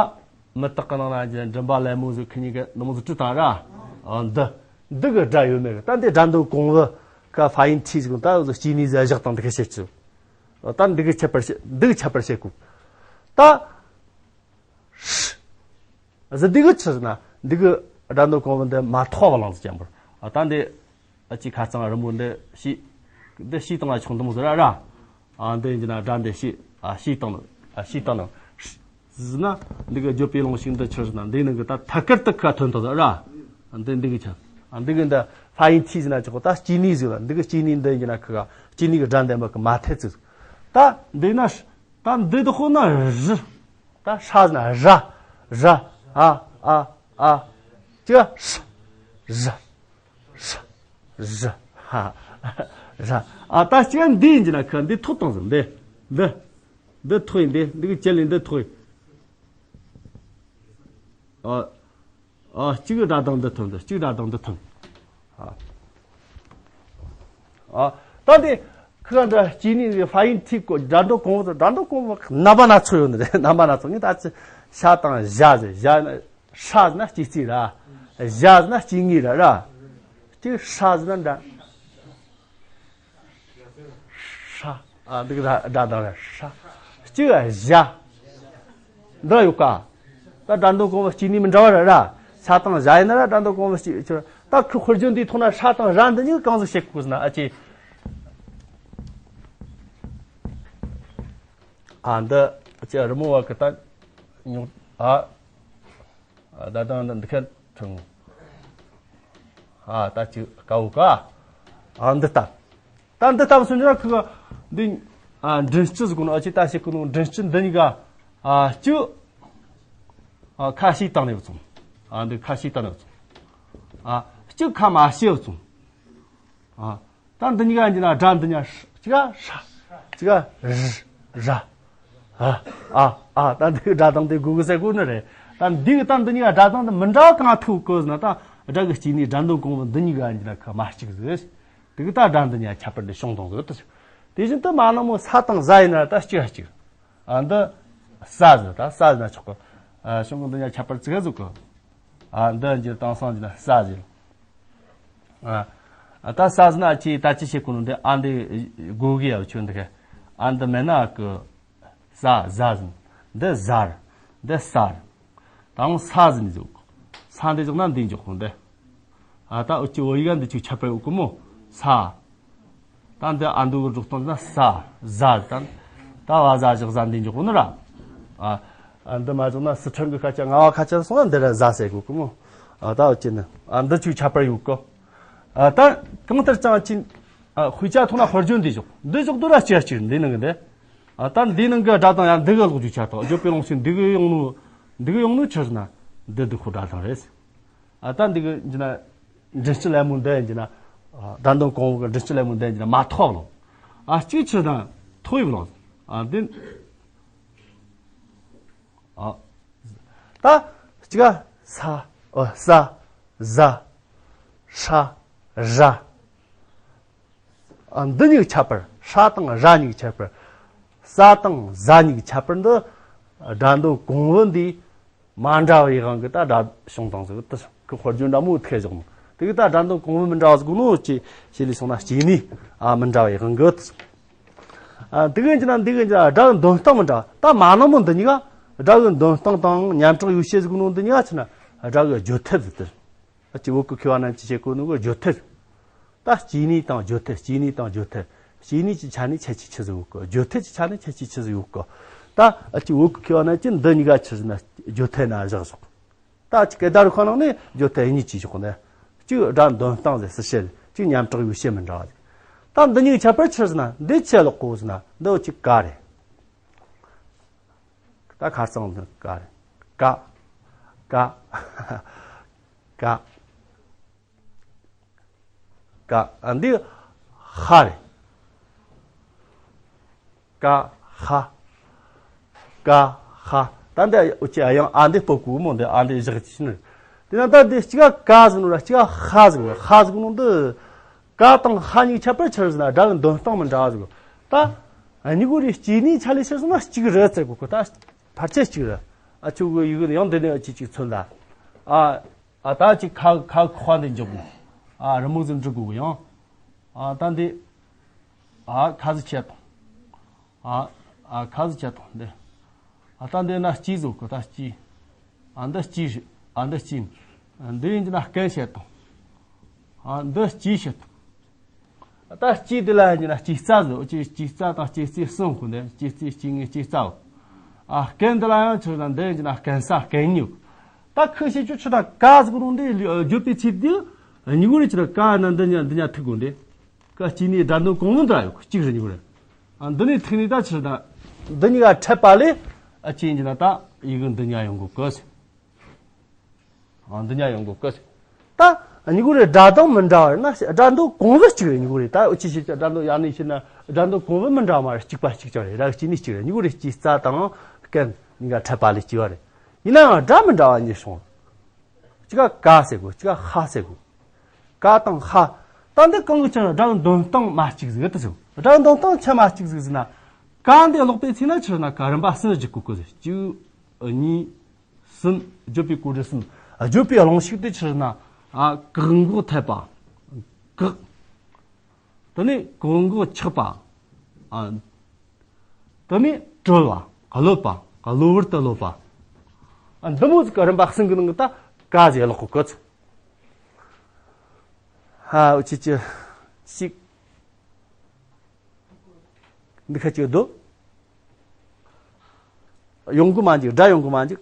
མི་རྟག་གི་ནང་ན་མགྲིན་པ་ལད་མོ་ཟིག་ཁི་གཉིས་ཀ་ནི་མོ་ཟིག་བྲིས་དང་ར། ཨ་འདི། འདི་གི་སྒྲ་ཡོད་མེད་གི་ད་འདི་སྒྲ་འདོན་གོང་བུ་ཀ་ཧྥ་ཡིན་ཐི་ཟིག་ད་འུ་ཟིག་སྐྱེ་གནས་ཟིག་བཞག་དང་འདི་གི་བཤད་ཀྱི། ད་འདི་གི་ཁྱད་པར་བཤད་འདི་གི་ཁྱད་པར་བཤད་གོ་ད། ཧྲི། འདི་གི་ཆི་ཟེར་ན་འདི་གི་སྒྲ་འདོན་གོང་བུ་འདི་མ་ཐོགས་པ་ལངས་ཟེར་ཅན་པོར། ཨ་ད་འདི་ཨ་ཅི་ཁ་རྩང་རི་མོ་འདི་ཤི། འདི་ཤི་བཏང་ལ་ཆུང་འདི་མོ་ཟེར་ར་ར། ཨ་འདི་ཡིན་གྱི་ན་སྒྲ་འདི་ཤེས། ཨ་ཤེས་བཏང་ནོ། ཨ་ཤེས་བཏང་ནོ། ཟིན་ན་འདི་གི་བརྗོད་པའི་ལུང་ཞིག་འདི་ཆི་ཟེར་ན། འདི་ནང་གི་ད་ཐད་ཀར་དུ་ཁ་ཐོན་ཐུབ་ཟེར་ར། འདི་འདི་གི་ཆ། ཨ་འདི་གི་འདི་ཧྥ་ཡིན་ཐི་ཟེར་ན་ཆོག་གོ། ད་སྐྱེ་གནས་ཟིག་ལ། འདི་གི་སྐྱེ་གནས་འདི་ཡིན་གྱི་ན་ཁི་ག་སྐྱེ་གནས་གི་སྒྲ་འདི་མ་གི་མ་ཐད་ཟིག་ད་འདི་ན་ད་འདི་དུ་ཁོ་ན་རི། ད་ཧྲ་ཟེར་ན་ར། ར། ཨ་ཨ་ཨ། ཅི་ག་ཧྲ། ར། ར། ར། ཧ། ར། ཨ་ད་ཅི་ག་འདི་ཡིན་གྱི་ན་ཁི་འདི་ཐོག་བཏང་ཟིན། འདི་འདི་འདི་ཐོག་ཡིན། འདི་འདི་གི་ཅི་ལས་འདི་ཐོག་ཡིན། ཨ། ཨ་གཅིག་སྒྲ་གདངས་འདི་ཐོན། འདི་གཅིག་སྒྲ་གདངས་འདི་ཐོན། ཨ། ཨ་ད་འདི་ཁི་ག་འདྲ་སྐྱེ་གནས་ཀྱི་ཧྥ་ཡིན་ཐི་གོ་སྒྲ་འདོན་གོང་བུ། སྒྲ་འདོན་གོང་བུ་རྣམ་པ་སྣ་ཚོགས་ཡོད་ནི་རེད། རྣམ་པ་སྣ་ཚོགས། ངས་ད་ཅི་ཤ་དང་ཞ་ཟེར། ཞ་ན་ཧྲ་ཟེར་ན་སྐྱེ་རྩིས་ར། ཞ་ཟེར་ན་སྐྱེ་དངོས་ར་ར། གཅིག་ཧྲ་ཟེར་ན་འདྲ། ཧྲ། ཨ་འདི་གི་སྒྲ་གདངས་རེད། ཧྲ། གཅིག་ཞ། འདི་ཡོད་ཀ་ད་སྒྲ་འདོན་གོང་བུ་སྐྱེ་གནས་མི་འདྲ་བ་རེད་ར། ཤ་དང་ཞ་ཡིན་ན་ར་སྒྲ་འདོན་གོང་བུ་སྐྱེ་ཆོག་ད་ཁི་དཔེར་བརྗོད་འདིའི་ཐོག་ན་ཧྲ་དང་ཞ་འདི་གཉིས་གང་ཟིག་བཤད་དགོས་ཟེར་ན། ཨ་ཅེ། ཨ་འདི་ཨ་ཅེ་རི་མོ་བ་གི་ད་ཉོག་ཨ། ད་དང་འདི་ཁ་ཐུང་། ཨ་ད་ཅི་ཀའོ་ཀ་ཨ་འདི་ལྟ། ད་འདི་ལྟ་སོང་ན་ཁི་ག་འདི་ཨ་མགྲིན་སྤྱི་ཟེར་གོ་ནོ། ཨ་ཅེ་ད་ཞིག་གི་ནོ་མགྲིན་སྤྱི་འདི་གཉིས་ཀ་ཨ་གཅིག་ཨ་ཁ་ཤས་བཏང་ནས་བཙོང་། ཨ་འདི་ཁ་ཤས་བཏང་ནས་བཙོང་། ཨ་གཅིག་ཁ་མ་ཤས་བཙོང་། ཨ། ད་འདི་གཉིས་ཀ་ཡིན་གྱི་ན་སྒྲ་འདི་གཉིས་ཀ་ཧྲ། གཅིག་ག་ར། ར། ཨ་ཨ་ཨ། ད་འདི་སྒྲ་གདངས་དེ་དགོས་གི་ཟེར་གོ་ནི་རེད། ད་འདི་གི་ད་འདི་གཉིས་ཀ་སྒྲ་གདངས་འདི་མི་འདྲ་བ་གང་ཐུག་གི་ཟེར་ན། ད་སྒྲ་གི་སྐྱེ་གནས་སྒྲ་འདོན་གོང་བུ་འདི་གཉིས་ཀ་ཡིན་གྱི་ན་ཁ་མ་གཅིག་ཟེར། དེ་གི་ད་སྒྲ་འདི་གཉིས་ཀ་ཁྱད་པར་འདི་བྱུང་དང་ཟེར་ཏེ། དེ་བཞིན་དུ་མ་ན་མོ་ས་དང་ཟ་ཡིན་ན་ད་གཅིག་ག་གཅིག་ཨ་འདི་ས་ཟེར། ད་ས་ཟེར་ན་ཆོག་གི་ཨ་བྱུང་གི། འདི་གཉིས་ཀ་ཁྱད་པར་ཙི་ག་ཟིག་གི་ཨ་འདི་འགྱུར་དང་སང་གྱི་ན་ས་ཟེར། ཨ་ད་ས་ཟེར་ན་ཅི་ད་ཅི་བྱེད་གོ་ནོ། འདི་ཨ་འདི་དགོས་གི་ཡ་ཆོ་འདི་ག་ཨ་འདི་མེད་ན་གི་ས་ཟ་ཟིན། འདི་ཟ་ར། འདི་ས་ར། ད་འོང་ས་ཟིན་ཟིག་ས་འདི་འཇོག་ན་འདི་འཇོག་གོ་འདི། ཨ་ད་འུ་ཅི་བོད་ཡིག་ག་འདི་ཅིག་ཁྱད་པར་ཡོད་གི་མོ། ས། ད་འདི་ཨ་འདུག་གི་འཇོག་སྟངས་ན་ས། ཟ་ད། ད་བ་ཟ་ཞག་ཟ་འདི་འཇོག་གོ་ནི་ར། ཨ་ཨ་འདི་མ་འཇོག་ན་སི་ཁྲོན་གི་ཁ་ཆ་རྔ་བ་ཁ་ཆ་སོང་ན་འདི་ར་ཟ་ཟེར་གོ་གི་མོ། ཨ་ད་འུ་ཅི་ནི་ཨ་འདི་ཅིག་ཁྱད་པར་ཡོད་གི་ཨ་ད་གང་ལྟར་ཀྱང་ཅི། ཨ་དཔེ་ཆ་ཐོག་ན་དཔེར་བརྗོད་འདི་བཞག་འདི་བཞག་དུ་ར་སྐྱེ་སྐྱེ་འདི་ནང་གི་འདི། ཨ་ད་འདི་ནང་གི་སྒྲ་དང་ཡང་འདི་གི་ཀློག་རྒྱུ་ཆ་དང་། བརྗོད་པའི་ལུང་ཞིག་འདི་གི་ཡོང་ནོ། འདི་གི་ཡོང་ནོ་ཆི་ཟེར་ན་འདི་འདི་ཁོ་སྒྲ་དང་རེད། ཨ་ད་འདི་གི་འདི་ན་མགྲིན་སྤྱི་ལེབ་མོ་འདི་འདི་ན། ཨ་སྒྲ་འདོན་གོང་བུ་གི་མགྲིན་སྤྱི་ལེབ་མོ་འདི་འདི་ན་མ་ཐོགས་ལོ། ཨ་གཅིག་ཆི་ཟེར་ན་ཐོགས་ཡོད་ལོ། ཨ་འདི། ཨ་ད་གཅིག་ག་ས། ཨ་ས། ཟ། ཧྲ། ར། ཨ་འདི་གཉིས་ཀྱི་ཁྱད་པར། ཧྲ་དང་ར་གཉིས་ཀྱི་ཁྱད་པར། ས་དང་ཟ་གཉིས་ཀྱི་ཁྱད་པར་འདི་སྒྲ་འདོན་གོང་བུ་འདི་མ་འདྲ་བའི་དབང་གིས་ད་སྒྲ་བྱུང་དང་ཟེར། དེ་ཁོ་དཔེར་བརྗོད་འདྲ་མོ་ཐེ་བཞག་ནོ། དེ་གི་ད་སྒྲ་འདོན་གོང་བུ་མི་འདྲ་བ་ཟེར་གོ་ནོ་ཅི་ཞེས་ལས་སོང་ན་སྐྱེ་གནས་ཨ་མི་འདྲ་བའི་དབང་གིས། ཨ་དེ་གི་ཡིན་གྱི་ན་འདི་གི་ཡིན་གྱི་ན་སྒྲ་གི་འདོན་སྟངས་མི་འདྲ་བ། ད་མ་ན་མོ་འདི་གཉིས་ཀ་སྒྲ་གི་འདོན་སྟངས་དང་ཉམས་དྲག་ཡོ་བྱད་ཟེར་གོ་ནོ་འདི་གཉིས་ཀ་ཆི་ན་སྒྲ་གི་བརྗོད་ཐབས་ཟེར་དེ། ཨ་ཅེ་བོད་ཀྱི་མཁས་པ་རྣམས་ཀྱིས་བཤད་གོ་ནོ་གི་བརྗོད་ཐབས། ད་སྐྱེ་གནས་དང་བརྗོད་ཐབས། སྐྱེ་གནས་དང་བརྗོད་ཐབས། སྐྱེ་གནས་ཀྱི་ཆ་ནས་ཁྱད་ཆོས་ཆི་ཟིག་ཡོད་གི། བརྗོད་ཐབས་ཀྱི་ཆ་ནས་ཁྱད་ཆོས་ཆི་ཟིག་ཡོད་གི། ད་ཨ་ཅེ་བོད་ཀྱི་མཁས་པ་རྣམས་ཀྱིས་འདི་གཉིས་ཀ་ཆི་ཟེར་ན་བརྗོད་ཐབས་ན་བཞག་བཞག་ད་ཨ་ཅེ་སྐད་བརྡ་རིག་པ་ནང་ནས་བརྗོད་ཐབས་གཉིས་ཀྱིས་བཞག་ནས། གཅིག་སྒྲ་འདོན་སྟངས་ཟེར་ཟེར་བཤད། གཅིག་ཉམས་དྲག་ཡོ་བྱད་མི་འདྲ་བ་ཟེར། ད་འདི་གཉིས་ཀྱི་ཁྱད་པར་ཆི་ཟེར་ན་འདི་ཆི་ལོག་གོ་ཟེར་ན་འདི་འུ་ཅི་ཀ་རེད། ད་ཁ་རྩང་འདི་ཀ་རེད། ཀ། ཀ། ཀ། ཀ། ཨ་འདི་ཧ་རེད། ཀ་ཧ། ཀ་ཧ། ད་འདི་འུ་ཅི་ཨ་ཡང་ཨ་འདི་སྤོ་གོ་མོ། འདི་ཨ་འདི་བཞག་ཅི་ནི། དེ་ན་ད་འདི་གཅིག་ག་ཀ་ཟེར་ནོ་ར་གཅིག་ག་ཧ་ཟེར་ནོ། ཧ་ཟེར་ནོ་འདི། ཀ་དང་ཧ་གཉིས་ཁྱད་པར་ཆི་ཟེར་ན་སྒྲ་གི་འདོན་སྟངས་མི་འདྲ་བ་ཟིག་ད་གཉིས་གོ་རེ་སྐྱེ་གནས་ཆ་ལས་ཆི་ཟེར་ན་གཅིག་རེད་ཟེར་གོ་གི། ད་ཕལ་ཆེར་གཅིག་རེད། ཨ་ཆུ་གི་ཡི་གེ་ཡང་འདི་ནས་ཨ་ཅི་ཅིག་མཚོན་ལ། ཨ་ཨ་ད་ཅིག་ཁ་ཁ་ཁོ་འདི་འཇོག་གོ། ཨ་རི་མོ་ཟིག་འབྲི་དགོས་གི་ཡང་། ཨ་ད་འདི་ཨ་ཁ་ཟིག་ཆད་དང་། ཨ་ཨ་ཁ་ཟིག་ཆད་དང་འདི། ཨ་ད་འདི་ན་སྐྱེ་ཟེར་གོ། ད་སྐྱེ། ཨ་འདི་སྐྱེ་རེད། ཨ་འདི་སྐྱེ། འདི་ཡིན་གྱི་ན་སྐད་ཆད་དང་། ཨ་འདི་སྐྱེ་ཆད་དང་། ད་སྐྱེས་དེ་ལ་ཡིན་ན་སྐྱེས་རྩ་ཟེར། སྐྱེས་སྐྱེས་རྩ་དང་སྐྱེས་རྩིས་གསུམ་ཁོ་འདི་སྐྱེས་རྩིས་སྐྱེས་ངེས་སྐྱེས་རྩ། ཨ་རྐན་དེ་ལ་ཡང་ཆི་ཟེར་ན་འདི་ཡིན་ན་རྐན་ས་རྐན་སྨྱུག་ད་ཁོས་བཤད་རྒྱུ་ཆི་ད་ཀ་ཟེར་གོ་ནོ་འདི་བརྗོད་པའི་ཚིག་འདི་གཉིས་པོ་རེ་ཆི་ད་ཀ་ན་འདི་གཉིས་འདི་གཉིས་ཐུག་གོ་འདི། ཀ་སྐྱེས་ནས་སྒྲ་འདོན་གོང་མ་འདྲ་ཡོད་གཅིག་རེད་གཉིས་པོ་རེད། ཨ་འདི་ནས་ཐུག་ནས་ད་ཆི་ད་འདི་གཉིས་ཀ་འཕྲད་པ་ལས་ཨ་ཅི་ཡིན་ན་ད་ཡི་གེ་འདི་གཉིས་ཡོང་གོ་གི་ཟེར། ཨ་འདི་གཉིས་ཡོང་གོ་གི་ཟེར། ད་གཉིས་པོ་རེ་སྒྲ་གདངས་མི་འདྲ་བ་རེད་ན་སྒྲ་འདོན་གོང་མ་གཅིག་རེད་གཉིས་པོ་རེ་ད་འུ་ཅི་བྱེད་ཀྱི་སྒྲ་འདོན་ཡང་ནས་བྱེད་ན་སྒྲ་འདོན་གོང་མ་མི་འདྲ་བ་མ་རེད་གཅིག་པ་གཅིག་ཀྱང་རེད་ར་སྐྱེས་ནས་གཅིག་རེད་གཉིས་པོ་རེ་སྐྱེས་རྩ་དང་རྐན་གཉིས་ཀ་འཕྲད་པ་ལས་སྐྱེས་པ་རེད། ཡིན་ནའང་སྒྲ་མི་འདྲ་བ་གཉིས་བྱུང་། གཅིག་ག་ཀ་ཟེར་གོ་གཅིག་ག་ཧ་ཟེར་གོ་ཀ་དང་ཧ། ད་འདི་གང་གི་ཆ་ན་སྒྲ་འདོན་སྟངས་མ་གཅིག་ཟིག་ཏུ་ཟེར། སྒྲ་འདོན་སྟངས་ཆ་མ་གཅིག་ཟིག་ཟེར་ན། ཀ་འདི་ཀློག་པའི་ཚེ་ན་ཆི་ན་ཀ་རིམ་པ་གསུམ་ཟིག་གོ་གི་ཟེར། གཅིག་གཉིས། གསུམ། བརྗོད་པའི་གོ་སྒྲ་གསུམ། བརྗོད་པའི་རླུང་ཤུགས་དེ་ཆི་ན། ཨ་ཀག་འགོག་ཐེབས་པ། ཀག་དེ་ནས་གོ་འགོག་ཆགས་པ། ཨ། དེ་ནས་གྲོལ་བ། གློད་པ། གློ་བུར་དུ་གློད་པ། ཨ་འདི་མོ་ཟིག་གི་རིམ་པ་གསུམ་གི་ནང་གི་ད་ཀ་ཟེར་ཀློག་གོ་གི་ཚུལ། ཧ་འུ་ཅི་ཅི་ཞིག་འདི་ཁ་ཅིག་སྡོད། ཡོང་གི་མ་འཇུག་སྒྲ་ཡོང་གི་མ་འཇུག་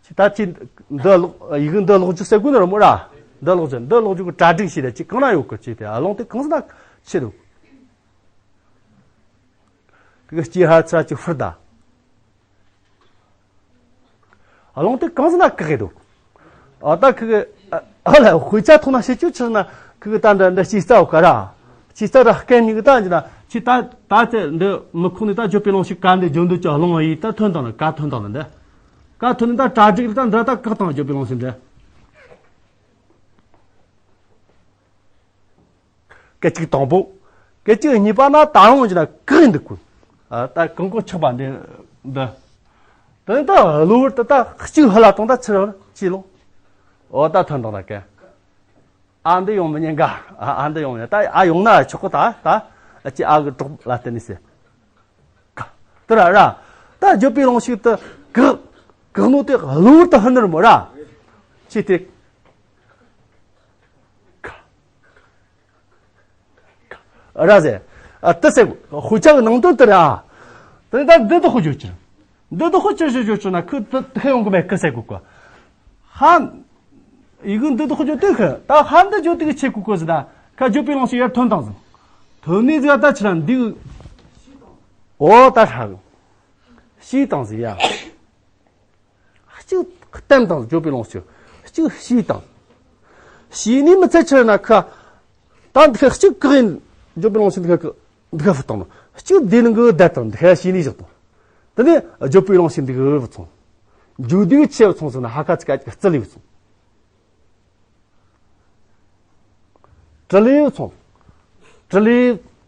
ཅི་ད་ཅི་འདི་ཀློག་ཡི་གེ་འདི་ཀློག་རྒྱུ་ཟེར་དགོས་ནི་རེད་མོ་ར། འདི་ཀློག་རྒྱུ་འདི་ཀློག་རྒྱུ་གི་གྲ་སྒྲིག་བྱས་ཏེ་ཅི་གང་ན་ཡོད་གི་ཅི་དེ་ཨ་ལོང་དེ་གང་ཟེར་ན་ཆེ་འདུག་དེ་གི་སྐྱེས་ཧ་ཚ་ཅི་ཧུར་ད། ཨ་ལོང་དེ་གང་ཟེར་ན་ཀག་གི་འདུག་ཨ་ད་ཁི་གི་ཨ་ལ་དཔེ་ཆ་ཐོག་ན་བཤད་རྒྱུ་ཆི་ན་ཁི་གི་ད་འདྲ་འདྲ་ཤི་རྩ་བ་ཀ་ར། ཤི་རྩ་ར་སྐད་མི་གི་ད་འཇི་ན་ཆི་ད་ད་ཚེ་འདི་མི་ཁུག་ནི་ད་བརྗོད་པའི་ལོང་ཞིག་ཀ་འདི་བརྗོད་འདོད་ཀྱི་ཨ་ལོང་ཡི་ད་ཐོན་དང་ལ་ཀ་ཐོན་དང་ལ་འདི། ཀ་ཐོན་ནི་ད་གྲ་སྒྲིག་ད་འདྲ་ད་ཀག་དང་བརྗོད་པའི་ལོང་ཞིག་འདྲ། སྐད་ཅིག་དང་པོ། སྐད་ཅིག་གཉིས་པ་ན་ད་རུང་ཡིན་ན་གང་འདུག་གོ་ཨ་ད་གང་གང་ཆགས་པ་འདི་འདི། དེ་ནི་ད་གློ་བུར་དུ་ད་གཅིག་ཧ་ལ་གཏོང་ད་ཚུར་ཅི་ལོ། འོ་ད་ཐོན་དང་ད་ག་ཨ་འདི་ཡོང་མི་ཉན་ག་ཨ་ཨ་འདི་ཡོང་ཉན་ད་ཨ་ཡོང་ན་ཆོག་གི་ད་ད་ཨ་ཅི་ཨ་གི་གྲོགས་ལ་བསྟན་ནི་ཟེར། ག་དེ་ར་ར་ད་བརྗོད་པའི་ལོང་ཞིག་ཏུ་གག་གག་ནོ་དེ་གློ་བུར་དུ་ཧ་ནར་མོ་ར། ཅི་སྟེ། ར་ཟེར། ཨ་ཏི་ཟེར། ཧུ་ཅག་གི་ནང་དོན་དེ་རེད་ཨ། དེ་ནི་ད་འདི་དུ་ཧུ་བརྗོད་ཀྱི། འདི་དུ་ཧུ་ཅི་ཞིག་བརྗོད་ཀྱི་ན་ཁུ་ཏི་ཏི་ཡོང་གི་མེད་ཀི་ཟེར་གོ་གི། ཧ། ཡི་གུ་འདི་དུ་ཧུ་བརྗོད་དེ་ཁི་ད་ཧ་འདི་བརྗོད་དེ་གི་ཆེ་གོ་གི་ཟེར་ད་ཁ་བརྗོད་པའི་ལོང་ཞིག་ཡར་ཐོན་དང་ཟེར། ཐོན་ནི་ཟེར་ད་ཆི་ར་འདི། འོ་ད་ཧྲ་གི། ཤི་དང་ཟེར་ཡ། གཅིག་བསྟན་དང་བརྗོད་པའི་ལོངས་སྤྱོད། གཅིག་ཤེས་དང་། ཤེས་ནི་མི་ཚད་ཆེར་ན་ཁ། ད་འདི་ཁ་གཅིག་བཀག་ཡིན་བརྗོད་པའི་ལོངས་སྤྱོད་འདི་ཁ་འདི་ཁ་ཕུ་བཏང་ནོ། གཅིག་འདི་ནི་གི་བསྡད་དང་འདི་ཁ་ཤེས་ནི་བཞག་དང་། དེ་ནི་བརྗོད་པའི་ལོངས་སྤྱོད་འདི་གི་བུ་ཚོང་། རྒྱུ་འདི་གི་ཆེ་བུ་ཚོང་ཟེར་ན་ཧ་ཁ་ཚིག་ཁ་ཅིག་རྩི་ལི་བུ་ཚོང་། དྲི་ལི་བུ་ཚོང་། དྲི་ལི།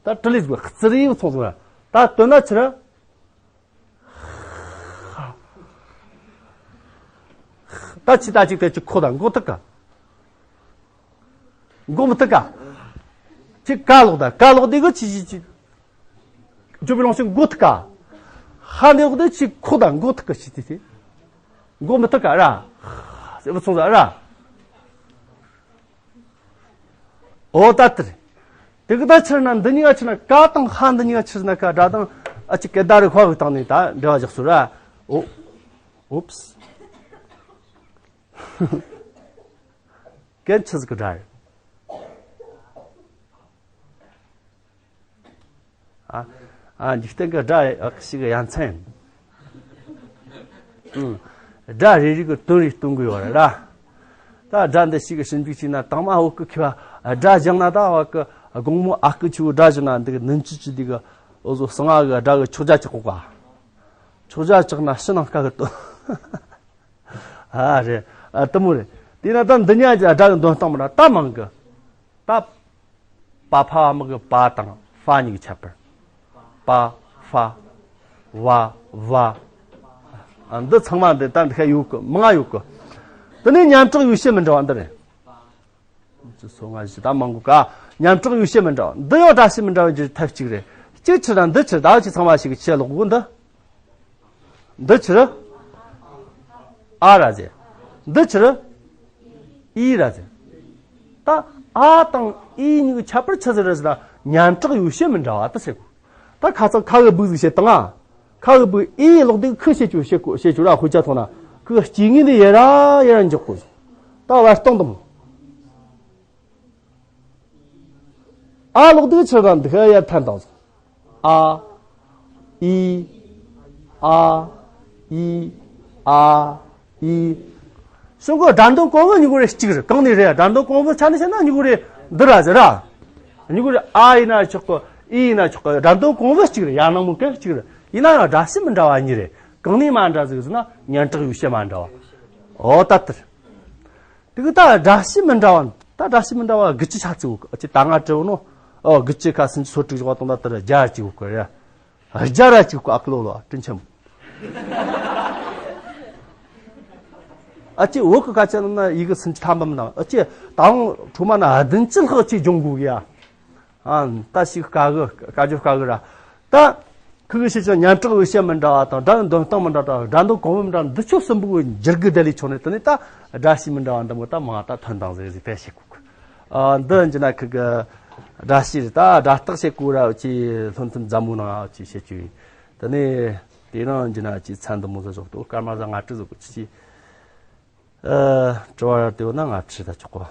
ད་དྲི་ལི་ཟེར་བ་རྩི་ལི་བུ་ཚོང་ཟེར་བ། ད་དོན་ན་ཆི་ར། ད་ཅི་ད་ཅིག་དེ་ཅི་ཁོ་ད་མགོ་ཐུག་ག་མགོ་མི་ཐུག་ག་ཅི་ཀ་ལོག་ད་ཀ་ལོག་དེ་གི་ཅི་ཅི་ཅི། བརྗོད་པའི་ལོངས་སྤྱོད་མགོ་ཐུག་ག་ཧ་ནེ་ལོག་དེ་ཅི་ཁོ་ད་མགོ་ཐུག་ག་ཅི་དེ་དེ། མགོ་མི་ཐུག་ག་ར། ཟེར་བུ་ཚོང་ཟ་ར། འོ་ད་དེ་རེད། དེ་གི་ད་ཕྱིར་ན་འདི་གཉིས་ཀ་ཕྱིར་ན་ཀ་དང་ཧ་འདི་གཉིས་ཀ་ཕྱིར་ན་ཀ་སྒྲ་དང་ཨ་ཅི་སྐད་བརྡ་རིག་པ་བའི་སྟེང་ནས་ད་འབྲེལ་བ་བཞག་སོང་ར། འོ། ཨོབས། སྐད་ཆི་ཟིག་གི་སྒྲ་རེད། ཨ། ཨ་འཇིག་རྟེན་གྱི་སྒྲ་ཞིག་གི་ཡ་མཚན་ཡིན། ཨང་། སྒྲ་རེ་རེ་གི་དོན་རེ་སྟོན་གི་ཡོད་རེད་ར། ད་སྒྲ་འདི་ཞིག་གི་ཞིབ་འཇུག་བྱས་ན་དང་མ་འོག་གི་ཁྱི་བ་སྒྲ་བཞག་ན་ད་འོག་གི་དགོང་མོ་ཨ་ཁུ་ཆུ་བོ་སྒྲ་བཞག་ན་འདི་གི་ནུན་ཅི་ཅི་འདི་གི་འོ་ཟོ་སང་ཨ་གི་སྒྲ་གི་ཆོག་རྒྱ་ཅི་གོ་ག་ཆོག་རྒྱ་ཅག་ན་ཕྱི་ནང་དཀའ་གི་དོན། ཨ་རེད། ཨ་དུ་མོ་རེད། དེས་ན་ད་འདི་གཉིས་ཀྱི་སྒྲ་གི་འདོན་སྟངས་མི་འདྲ་ད་མང་གི། ད། པ་ཕ་བ་མི་གི་པ་དང་ཧྥ་གཉིས་ཀྱི་ཁྱད་པར། པ་ཧྥ། བ་བྷ། ཨ་འདི་ཚང་མ་འདི་ད་འདི་ཁ་ཡོད་གི་མང་ང་ཡོད་གི། དེ་ནས་མཉམ་གྲགས་ཡོ་བྱད་མི་འདྲ་བ་འདི་རེད། ཅི་སོ་ང་ཞིག་ད་མང་གི་ག་མཉམ་གྲགས་ཡོ་བྱད་མི་འདྲ་བ་འདི་ཡང་སྒྲ་བྱེད་མི་འདྲ་བ་འགྱུར་ཐབས་གཅིག་རེད། གཅིག་ཕྱིར་ན་འདི་ཕྱིར་ད་ཅི་ཚང་མ་ཞིག་གི་ཆེ་ལོག་གོ་འདི། འདི་ཕྱིར། ཨ་ར་ཟེར། འདི་ཕྱིར་ཨི་ར་ཟེར། ད་ཨ་དང་ཨི་གཉིས་ཀྱི་ཁྱད་པར་ཆི་ཟིག་རེད་ཟེར་ན། སྙན་གྲགས་ཡོད་བྱད་མི་འདྲ་བ་དེ་ཟེར་གོ། ད་ཁ་ཚང་ཁ་གི་སྦུག་ཟིག་བྱེད་དང་ཨ། ཁ་གི་སྦུག་ཨི་ལོག་དུས་ཁི་བྱེད་ཆོག་བྱེད་གོ་བྱེད་ཆོག་ར། དཔེ་ཆ་མཐོང་ན་ཁི་སྐྱེ་དངོས་འདི་ཡར་ར་ཡར་ར་འཇོག་གོ། ད་བར་སྟོང་དང་། ཨ་ལོག་དུས་ཕྱིར་ར་འདི་ཁ་ཡར་འཐེན་དང་། ཨ། ཨི། ཨ། ཨི། ཨ། ཨི། གསུང་གི་སྒྲ་འདོན་གོང་བུ་གཉིས་ཀ་རེ་གཅིག་རེད། གང་ནས་རེད། སྒྲ་འདོན་གོང་བུ་ཆ་ནས་བཤད་ན་གཉིས་ཀ་རེ་འདི་ར་ཟེར་ར། གཉིས་ཀ་རེ་ཨ་ཡིན་ན་ཆོག་གི། ཨི་ཡིན་ན་ཆོག་གི། སྒྲ་འདོན་གོང་བུ་གཅིག་རེད། ཡང་ན་མོ་གན་གཅིག་རེད། ཡིན་ན་ཡང་སྒྲ་གཤིས་མི་འདྲ་བ་གཉིས་རེད། གང་ནས་མ་འདྲ་ཟིག་ཟེར་ན་སྙན་གྲགས་ཡོད་བྱད་མ་འདྲ་བ། ཨོ་ད་དེ་རེད། དེ་གི་ད་སྒྲ་གཤིས་མི་འདྲ་བ། ད་སྒྲ་གཤིས་མི་འདྲ་བ་དགུ་བཅུ་ཆ་ཙིག་ཡོད་གི། ཨ་ཅེ་ད་ང་དྲི་བ་ནོ། ཨོ་དགུ་བཅུ་ཁ་སུམ་ཅུ་སོ་དྲུག་བཞག་བཏང་ད་དེར་བརྒྱ་ཅིག་ཡོད་གི་རེད། བརྒྱ་ར་ཅིག་ཡོད་གི། ཨ་ཀི་ལོ་ལོ་དྲིན་ཆེན་མོ། ཨ་ཅེ་བོད་གི་སྐད་ཆ་ནང་ན་ཡི་གེ་སུམ་ཅུ་ཐམ་པ་མི་འདང་། ཨ་ཅེ་ད་རུང་ཁྲོ་མ་ན་བདུན་ཅུ་ལྷག་ཅིག་སྦྱོང་དགོས་གི་ཡ། ཨ། ད་ཞིག་དཀའ་གི། དཀའ་རྒྱུ་དཀའ་གི་ར། ད་ཁུ་གི་ཤེས་བྱ་སྙན་གྲགས་འོས་བྱེད་མི་འདྲ་བ་དང་། སྒྲ་འདོན་སྟངས་མི་འདྲ་བ། སྒྲ་འདོན་གོང་བུ་མི་འདྲ་བ། འདི་ཆོ་གསུམ་པོ་འགྱུར་གི་བསྡད་ལས་ཆོག་ནས། དེ་ནས་ད་སྒྲ་གཤིས་མི་འདྲ་བ་འདི་མོ་ད་མང་ད་ཐོན་དང་ཟེར་ཟིག་དཔེ་བྱེད་གོ་གི། ཨ། འདི་འཇི་ན་ཁུ་གི་སྒྲ་གཤིས་རེད། ད་སྒྲ་རྟགས་བྱེད་གོ་ར་ཅི་སློབ་ཐུན་མཛའ་མོ་ནང་ཅི་བྱེད་ཅི། དེ་ནས་དེ་ནང་འཇི་ན་ཅི་ཚན་འདི་མོ་ཟ་ཞོག་ཏུ་སྐར་མ་ཟ་ང་ཀྲི་ཟ་གོ་ཅི་ཅི། ཨ། དྲི་བ་ར་དེ་བོ་ན་ང་ཁྲི་ད་ཆོག་གོ།